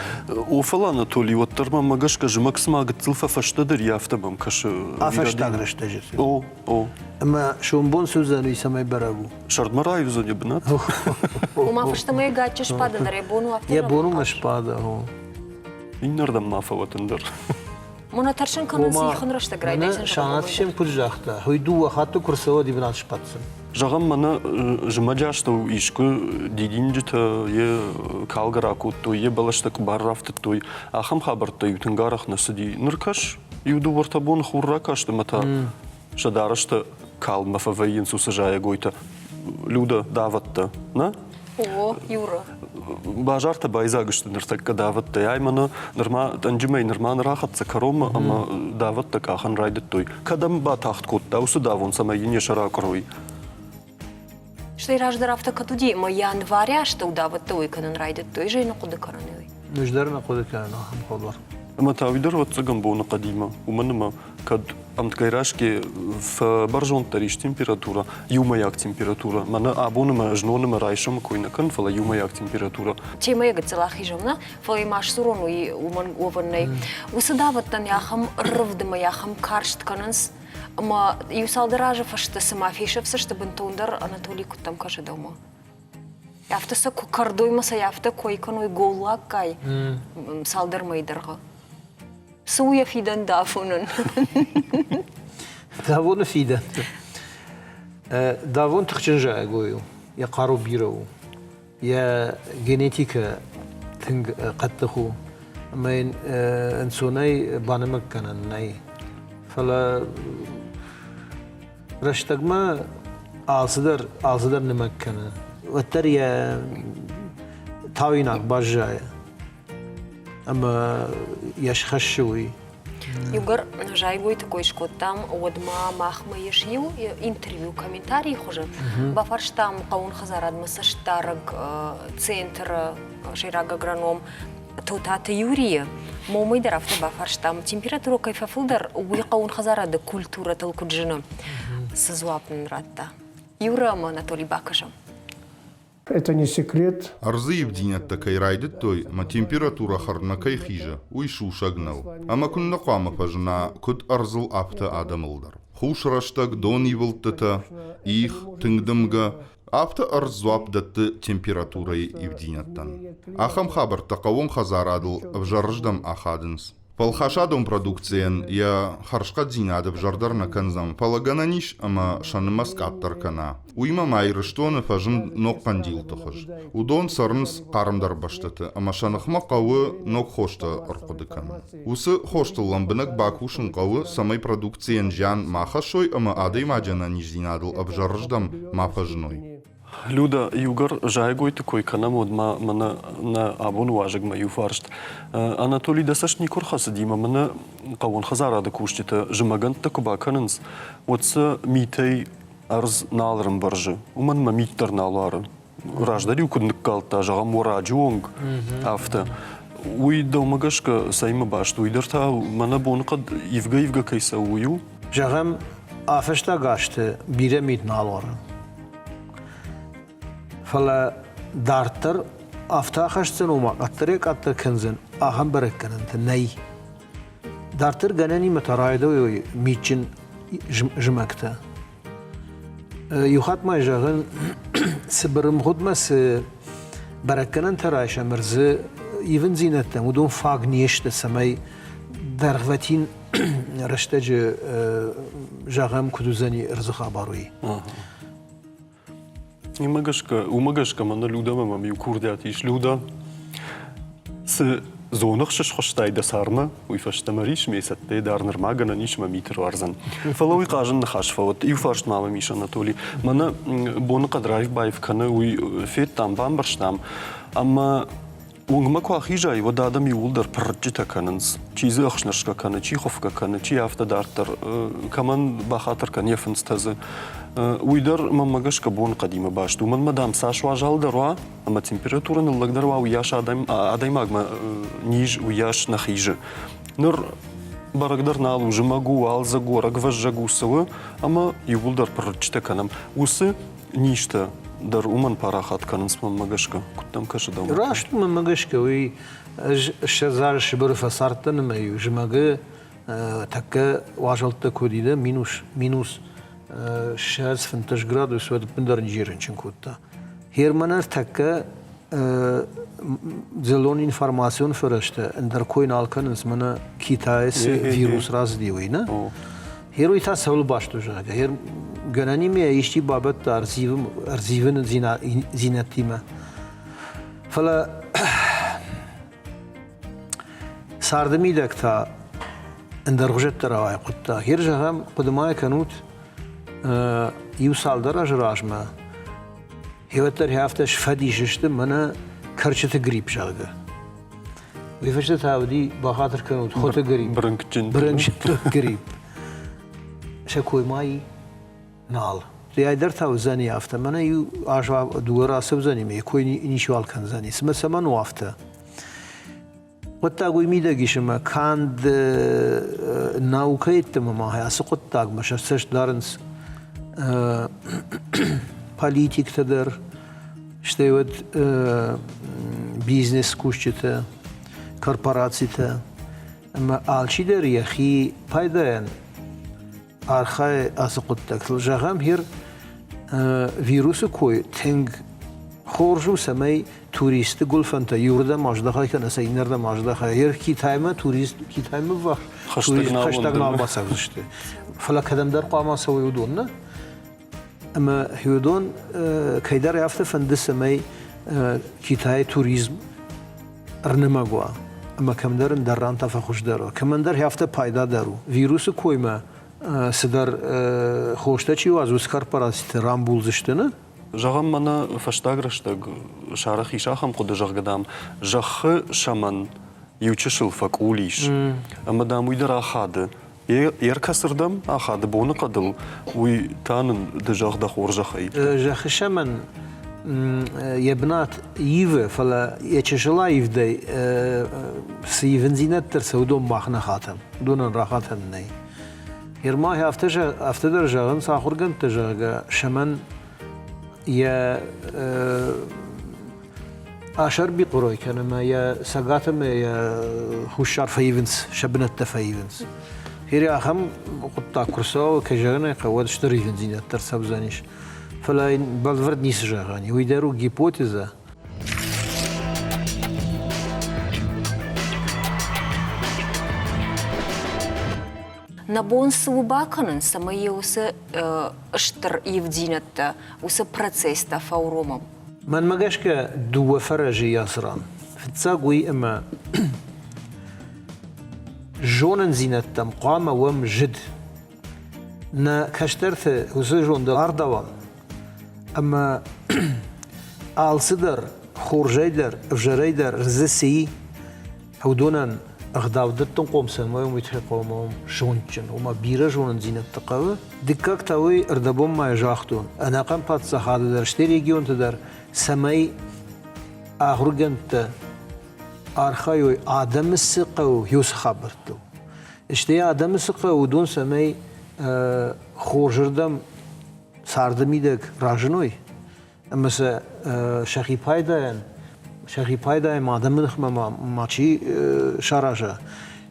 О, фӕлӕ Анатолий, уӕддӕр мӕм гӕсгӕ зымӕг цыма гыццыл фӕфӕстӕдӕр и, афтӕ мӕм кӕсы. Афӕстаг рӕстӕджыты. О, о. Ӕмӕ сомбон цы уыдзӕн, уый цӕмӕй бӕрӕг у? Сӕрдмӕ раивдзӕн йӕ бынат? Ома фӕстӕмӕ йӕ гаччы сбада дӕр, йӕ бон у афтӕ Йӕ бон у сбада, о. Иннӕрдӕм ма фӕуӕд ӕндӕр. Мона тӕрсын кӕнынц ихын рӕстӕг райдайдзӕн. Санат сӕм куыд загъта, уый дыууӕ хатты куы рцӕуӕд, бынат сбаддзӕн. Зӕгъӕм, мӕнӕ зымӕджы астӕу искуы дидинджытӕ йе калгӕ ракодтой, йе бӕлӕстӕ къуыбар рафтыдтой, ахӕм хабӕрттӕ-иу тынг арӕх нӕ цыди. Ныр кӕс, иу дыууӕ-ӕртӕ боны хур ракаст ӕмӕ та сӕ дарӕстӕ калммӕ фӕвӕййынц уыцы зайӕгойтӕ. Люда, давӕттӕ, нӕ? О, Юра. Базартӕ байдзаг сты ныртӕккӕ давӕттӕй. Ай мӕнӕ нырма тъӕнджымӕй нырма ныр ахӕццӕ кӕронмӕ ӕмӕ давӕттӕ къахын райдыдтой. Кӕдӕм батагъд кодта уыцы давон, цӕмӕй йын йӕ сӕр акъуырой? Стӕй раздӕр афтӕ кӕд уыди, ӕмӕ январы астӕу давӕттӕ уый кӕнын райдыдтой, ӕз ӕй нӕ хъуыды кӕнын уый. Ӕз дӕр нӕ хъуыды кӕнын ахӕм хабар. Ӕмӕ та уый дӕр ӕвӕццӕгӕн боныхъӕдимӕ, уымӕн ӕмӕ кӕд ӕмткӕй рӕсгӕ фӕбӕрзонддӕр ис температурӕ, иумӕйаг температурӕ, мӕнӕ абон ӕмӕ знон ӕмӕ райсомы кой нӕ кӕнын, фӕлӕ иумӕйаг температурӕ. Темӕйы гыццыл ахизӕм, нӕ, фӕлӕ ма сдзурон, уый уымӕн уӕвӕн нӕй. Уыцы давӕттӕн ахӕм рывд ӕмӕ ахӕм карст кӕнынц, ӕмӕ иу цалдӕр азы фӕстӕ цыма фесӕфдзысты бынтондӕр, Анатолий куыдтӕм кӕсы дӕумӕ? Афтӕ сӕ куы кӕрдой ӕмӕ сӕ афтӕ кой кӕной голлаггай цалдӕр мӕйы дӕргъы. Цы у йӕ фидӕн давонӕн? Давоны фидӕн. Давон тыхджын зайӕгой у, йӕ хъару бирӕ у, йӕ генетикӕ тынг хъӕддых у ӕмӕ йын ӕнцонӕй банымӕг кӕнӕн нӕй. Фӕлӕ рӕстӕгмӕ алцыдӕр, алцыдӕр нымӕг кӕны. Уӕддӕр йӕ тауинаг баззайы ӕмӕ йӕ схӕссы уый. Иугӕр зайгойты кой скодтам, уӕд ма махмӕ ис иу интервью комментарийы хуызы. Бафарстам хъӕуон хӕдзарадмӕ цӕстдарӕг центры сӕйраг агроном Тотаты Юрийы. Момӕй дӕр афтӕ бафарстам, температурӕ кӕй фӕфылдӕр, уый хъӕуон хӕдзарады культурӕтыл куыд зыны? Цы дзуапп нын радта? Юра ӕмӕ Анатолий бакӕсӕм. Это не секрет. Ӕрдзы ивддзинӕдтӕ кӕй райдыдтой ӕмӕ температурӕ хӕрдмӕ кӕй хизы, уый сусӕг нӕу. Ӕмӕ куыннӕ хъуамӕ фӕзына куыд ӕрдзыл, афтӕ адӕмыл дӕр. Хус рӕстӕг, донивылдтытӕ, их, тынг дымгӕ, афтӕ ӕрдз дзуапп дӕтты температурӕйы ивддзинӕдтӕн. Ахӕм хабӕрттӕ хъӕууон хӕдзарадыл ӕвзӕрырдӕм ахадынц. Фӕлхасадон продукцийӕн йӕ хӕрзхъӕддзинад ӕвзӕрдӕр нӕ кӕндзӕн, фӕлӕ гӕнӕн ис ӕмӕ сӕ нымӕц къаддӕр кӕна. Уыимӕ ма Ирыстоны фӕзынд ног хъӕндилты хуыз. Уыдон цӕрынц хъармдӕр бӕстӕты ӕмӕ сӕ ныхмӕ хъӕуы ног хостӕ ӕрхъуыды кӕнын. Уыцы хостыл лӕмбынӕг бакусын хъӕуы, цӕмӕй продукцийӕн зиан ма хӕссой ӕмӕ адӕймаджы ӕнӕниздзинадыл ӕвзӕрырдӕм ма фӕзыной. Люда, иугӕр зайӕгойты кой кӕнӕм, уӕд ма мӕнӕ нӕ абоны уазӕгмӕ иу фарст. Анатолий, дӕ цӕст никуы рхӕцыди ӕмӕ мӕнӕ хъӕууон хӕдзарады кусджытӕ зымӕгӕндтӕ куы бакӕнынц, уӕд сӕ митӕй ӕрдз нал ӕрӕмбӕрзы. Уымӕн мӕ мит дӕр нал уары. Раздӕр-иу куыд ныккалдта, зӕгъӕм, уӕраджы онг, афтӕ. Уый дӕумӕ гӕсгӕ цӕимӕ баст? Уый дӕр та мӕнӕ боныхъӕд ивгӕ-ивгӕ кӕй цӕуы, уый у? Зӕгъӕм, а фӕстаг азты бирӕ мит нал уары. Фӕлӕ дарддӕр афтӕ ахӕсдзӕн, ома къаддӕрӕй-къаддӕр кӕндзӕн, ахӕм бӕрӕггӕнӕнтӕ нӕй. Дарддӕр гӕнӕнимӕ та райдайой митджын зымӕгтӕ. Иу хатт ма зӕгъын, цыбыр ӕмгъуыдмӕ цы бӕрӕггӕнӕнтӕ райсӕм ӕрдзы ивындзинӕдтӕм, уыдон фаг не сты, цӕмӕй дӕргъвӕтин рӕстӕджы зӕгъӕм, куыд уыдзӕни ӕрдзы хабар уый. Уымӕ гӕсгӕ, уымӕ гӕсгӕ мӕнӕ Людӕмӕ мӕм иу курдиат ис. Люда, цы Дзоныгъ сысхуыстай дӕ цармӕ, уый фӕстӕ мӕ рис ме цӕттӕ дӕр нырма гӕнӕн ис мӕ мит ӕруардзӕн. Фӕлӕ уый хъазын ныхас фӕуӕд. Иу фарст ма мӕм ис, Анатоли. Мӕнӕ боныхъӕд раив-баив кӕны, уый федтам, бамбӕрстам. Ӕмӕ уынгмӕ куы ахизай, уӕд адӕм иууылдӕр пыррыччытӕ кӕнынц. Чи дзы ӕхснырсгӕ кӕны, чи хуыфгӕ кӕны, чи афтӕ дарддӕр. Кӕмӕн бахатыр кӕн йӕ фындзтӕ дзы. Уый дӕр, мӕнмӕ гӕсгӕ, боныхъӕдимӕ баст у. Мӕнмӕ, дам, цас уазалдӕр уа, ӕмӕ температурӕ ныллӕгдӕр уа, уыйас адӕймагмӕ низ уыйас нӕ хизы. Ныр бӕрӕгдӕр нал у, зымӕг у, уалдзӕг у, ӕрӕгвӕззӕг у, цы у, ӕмӕ иууылдӕр пыррыччытӕ кӕнӕм. Уыцы низтӕ дӕр уымӕн парахат кӕнынц мӕнмӕ гӕсгӕ. Куыд дӕм кӕсы дӕумӕ? Раст у мӕнмӕ гӕсгӕ, уый ӕз 20 азы Сыбыры фӕцардтӕн ӕмӕ-иу зымӕгы тӕккӕ уазӕлттӕ куы уыди, минус 25 градус, уӕд ӕппындӕр ничи рынчын кодта. Германы ӕртӕккӕ дзыллон информацион фӕрӕзтӕ ӕндӕр кой нал кӕнынц, мӕнӕ Китайы цы вирус рацыди, уый, нӕ? Гер уый та цӕуыл баст у, зӕгъгӕ? Гер гӕнӕнимӕ исчи бабӕтта ӕрдзивыны дзинӕдтимӕ. Фӕлӕ царды мидӕг та ӕндӕргъуызӕттӕ рауайы хъуыддаг. Гер, зӕгъӕм, хъуыды ма кӕнут, иу цалдӕр азы размӕ Гъеуӕддӕр афтӕ сфӕдис сты мӕнӕ кӕрчыты грипп, зӕгъгӕ. Уый фӕстӕ та уыди, бахатыр кӕнут, хуыты грипп. Бырынкъджын. Бырынкъджын грипп. Сӕ кой ма и нал. Ӕдӕр та уыдзӕни афтӕ. Мӕнӕ иу аз дыууӕ рацӕудзӕни, мӕ кой ничиуал кӕндзӕни. Цымӕ цӕмӕн у афтӕ? Хъуыддаг уый мидӕг ис, ӕмӕ канд наукӕ йеддӕмӕ ма ацы хъуыддагмӕ сӕ цӕст дарынц политиктӕ дӕр, стӕй уӕд бизнес-кусджытӕ, корпорацитӕ. Ӕмӕ алчидӕр йӕхи пайдайӕн архайы ацы хъуыддӕгтыл. Зӕгъӕм, хер вирусы кой тынг хорз у, цӕмӕй туристты гуылфӕнтӕ иуырдӕм аздӕхай кӕнӕ сӕ иннӕрдӕм аздӕхай. Ер Китаймӕ турист Китаймӕ ввахс турист хӕстӕг нал бацӕудзысты. Фӕлӕ кӕдӕмдӕр хъуамӕ цӕуой уыдон, нӕ? Ӕмӕ уыдон кӕйдӕр афтӕ фӕнды, цӕмӕй Китайы туризм ӕрнымӕг уа ӕмӕ кӕмдӕр ӕндӕр ран та фӕхуыздӕр уа. Кӕмӕндӕр афтӕ пайда дӕр у. Вирусы коймӕ цыдӕр хостӕ чи уадзы, уыцы корпорациты рамбулдзысты, нӕ? Зӕгъӕм, мӕнӕ фӕстаг рӕстӕг сарӕх ис ахӕм хъуыды, зӕгъгӕ, дам, зӕххы сӕмӕн иу чысыл фӕкъул ис, ӕмӕ, дам, уый дӕр ахады. Ӕркӕсырдӕм ахады боныхъӕдыл, уый та нын ды зӕгъ дӕ хорзӕхӕй. Зӕххы сӕмӕн йӕ бынат ивы, фӕлӕ йӕ чысыл аивдӕй цы ивындзинӕдтӕ рцӕуы, уыдон мах нӕ хатӕм, уыдонӕн рахатӕн нӕй. Ерма афтӕ дӕр зӕгъынц ахуыргӕндтӕ, зӕгъгӕ, сӕмӕн йӕ Асӕрбихъуырой кӕны ӕмӕ йӕ цӕгат ӕмӕ йӕ хуссар фӕивынц, сӕ бынӕттӕ фӕивынц. Хири ахӕм хъуыддаг куы рцӕуа, кӕй зӕгъын ӕй хъӕуы, уӕд стыр ивындзинӕдтӕ ӕрцӕудзӕнис. Фӕлӕ йын бӕлвырд ницы зӕгъӕн и. Уый дӕр у гипотезӕ. Нӕ бон цы у бакӕнын, цӕмӕй йӕ уыцы стыр ивдзинӕдтӕ, уыцы процесстӕ фӕуромӕм? Мӕнмӕ гӕсгӕ дыууӕ фӕрӕзы ацы ран. Фыццаг уый, ӕмӕ зонындзинӕдтӕм хъуамӕ уӕм зыд. Нӕ кӕстӕрты уыцы зондыл ардауӕм ӕмӕ алцыдӕр хорзӕй дӕр, ӕвзӕрӕй дӕр дзы цы и, Уыдонӕн ӕгъдау дӕттынхъом цӕмӕй уый тыххӕй хъуамӕ уӕм зондджын, ома бирӕ зонындзинӕдтӕ хъӕуы. Дыккаг та уый ӕрдӕбон ма загътон, ӕнӕхъӕн паддзахады дӕр, стӕй регионты дӕр, цӕмӕй ахуыргӕндтӕ архайой адӕмы цы хъӕуы, уыцы хабӕрттыл. Стӕй адӕмы цы хъӕуы, уыдон цӕмӕй хорзырдӕм царды мидӕг разыной, ӕмӕ сӕ сӕхи пайдайӕн, сӕхи пайдайӕн адӕмы ныхмӕ мачи сараза,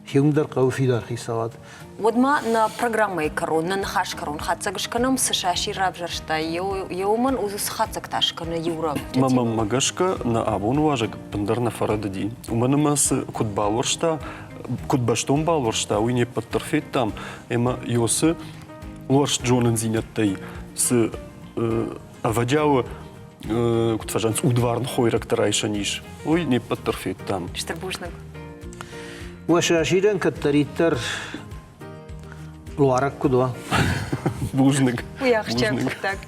хиуым дӕр хъӕуы фидар хицауад. Уӕд ма нӕ программӕйы кӕрон, нӕ ныхас кӕрон хатдзӕг скӕнӕм, цы сасир равзӕрстай, еуымӕн цы хатдзӕгтӕ скӕны Юра? Мӕнмӕ гӕсгӕ, нӕ абоны уазӕг ӕппындӕр нӕ фӕрӕдыди. Уымӕн ӕмӕ цы куыд балуӕрста, куыд бӕстон балуӕрста, уый не ппӕт дӕр федтам. Ӕмӕ Йосы луӕрст зонындзинӕдтӕй цы ӕвӕджиауы куыд фӕзӕгъынц, удварн хойрӕгтӕ райсӕн ис, уый не ппӕт дӕр федтам. Стыр бузныг. Уӕ сасирӕн кӕддӕриддӕр луарӕг куыд уа. Бузныг. Уый ахсджиаг хъуыддаг.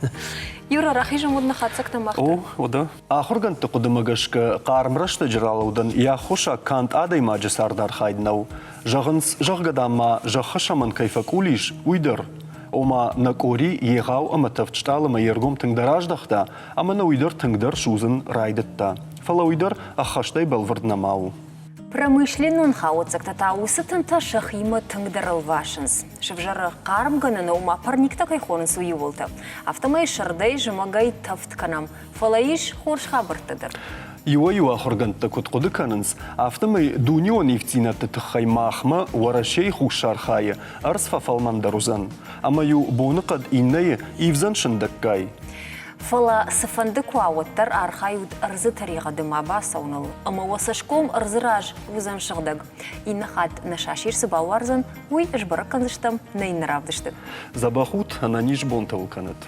Юра, рахизӕм уӕд нӕ хатдзӕгтӕм мах О, уӕдӕ. Ахуыргӕндты хъуыдымӕ гӕсгӕ, хъарм рӕстӕджы ралӕудӕн йӕ аххосаг канд адӕймаджы цардархайд нӕу. Зӕгъынц, зӕгъгӕ, дам ма зӕххы сӕмӕн кӕй фӕкъул ис, уый дӕр. Ома, нӕ къори егъау ӕмӕ тӕвд стъалымӕ йе ргом тынгдӕр аздӕхта, ӕмӕ нӕ уый дӕр тынгдӕр судзын райдыдта. Фӕлӕ уый дӕр ӕххӕстӕй бӕлвырд нӕма у. Промышленнон хауӕццӕгтӕ та уыцы тынтӕ сӕхимӕ тынгдӕр ӕлвасынц. Сывзӕры хъармгӕнӕны, ома парниктӕ кӕй хонынц, уыйуылты. Афтӕмӕй сӕрдӕй, зымӕгӕй тӕвд кӕнӕм. Фӕлӕ ис хорз хабӕрттӕ дӕр. Иуӕй-иу ахуыргӕндтӕ куыд хъуыды кӕнынц, афтӕмӕй дунеон ивддзинӕдты тыххӕй махмӕ Уӕрӕсейы хуссар хайы ӕрдз фӕфӕлмӕндӕр уыдзӕн, ӕмӕ-иу боныхъӕд иннӕйы ивдзӕн сындӕггай. Фӕлӕ цыфӕнды куы уа, уӕддӕр архайут ӕрдзы тӕригъӕды ма бацӕуыныл, ӕмӕ уӕ цӕсгом ӕрдзы раз уыдзӕн сыгъдӕг. Иннӕ хатт нӕ сасир цы бауардзӕн, уый сбӕрӕг кӕндзыстӕм нӕ иннӕ равдысты. Дзӕбӕх ут, ӕнӕниз бонтӕ уыл кӕнӕт.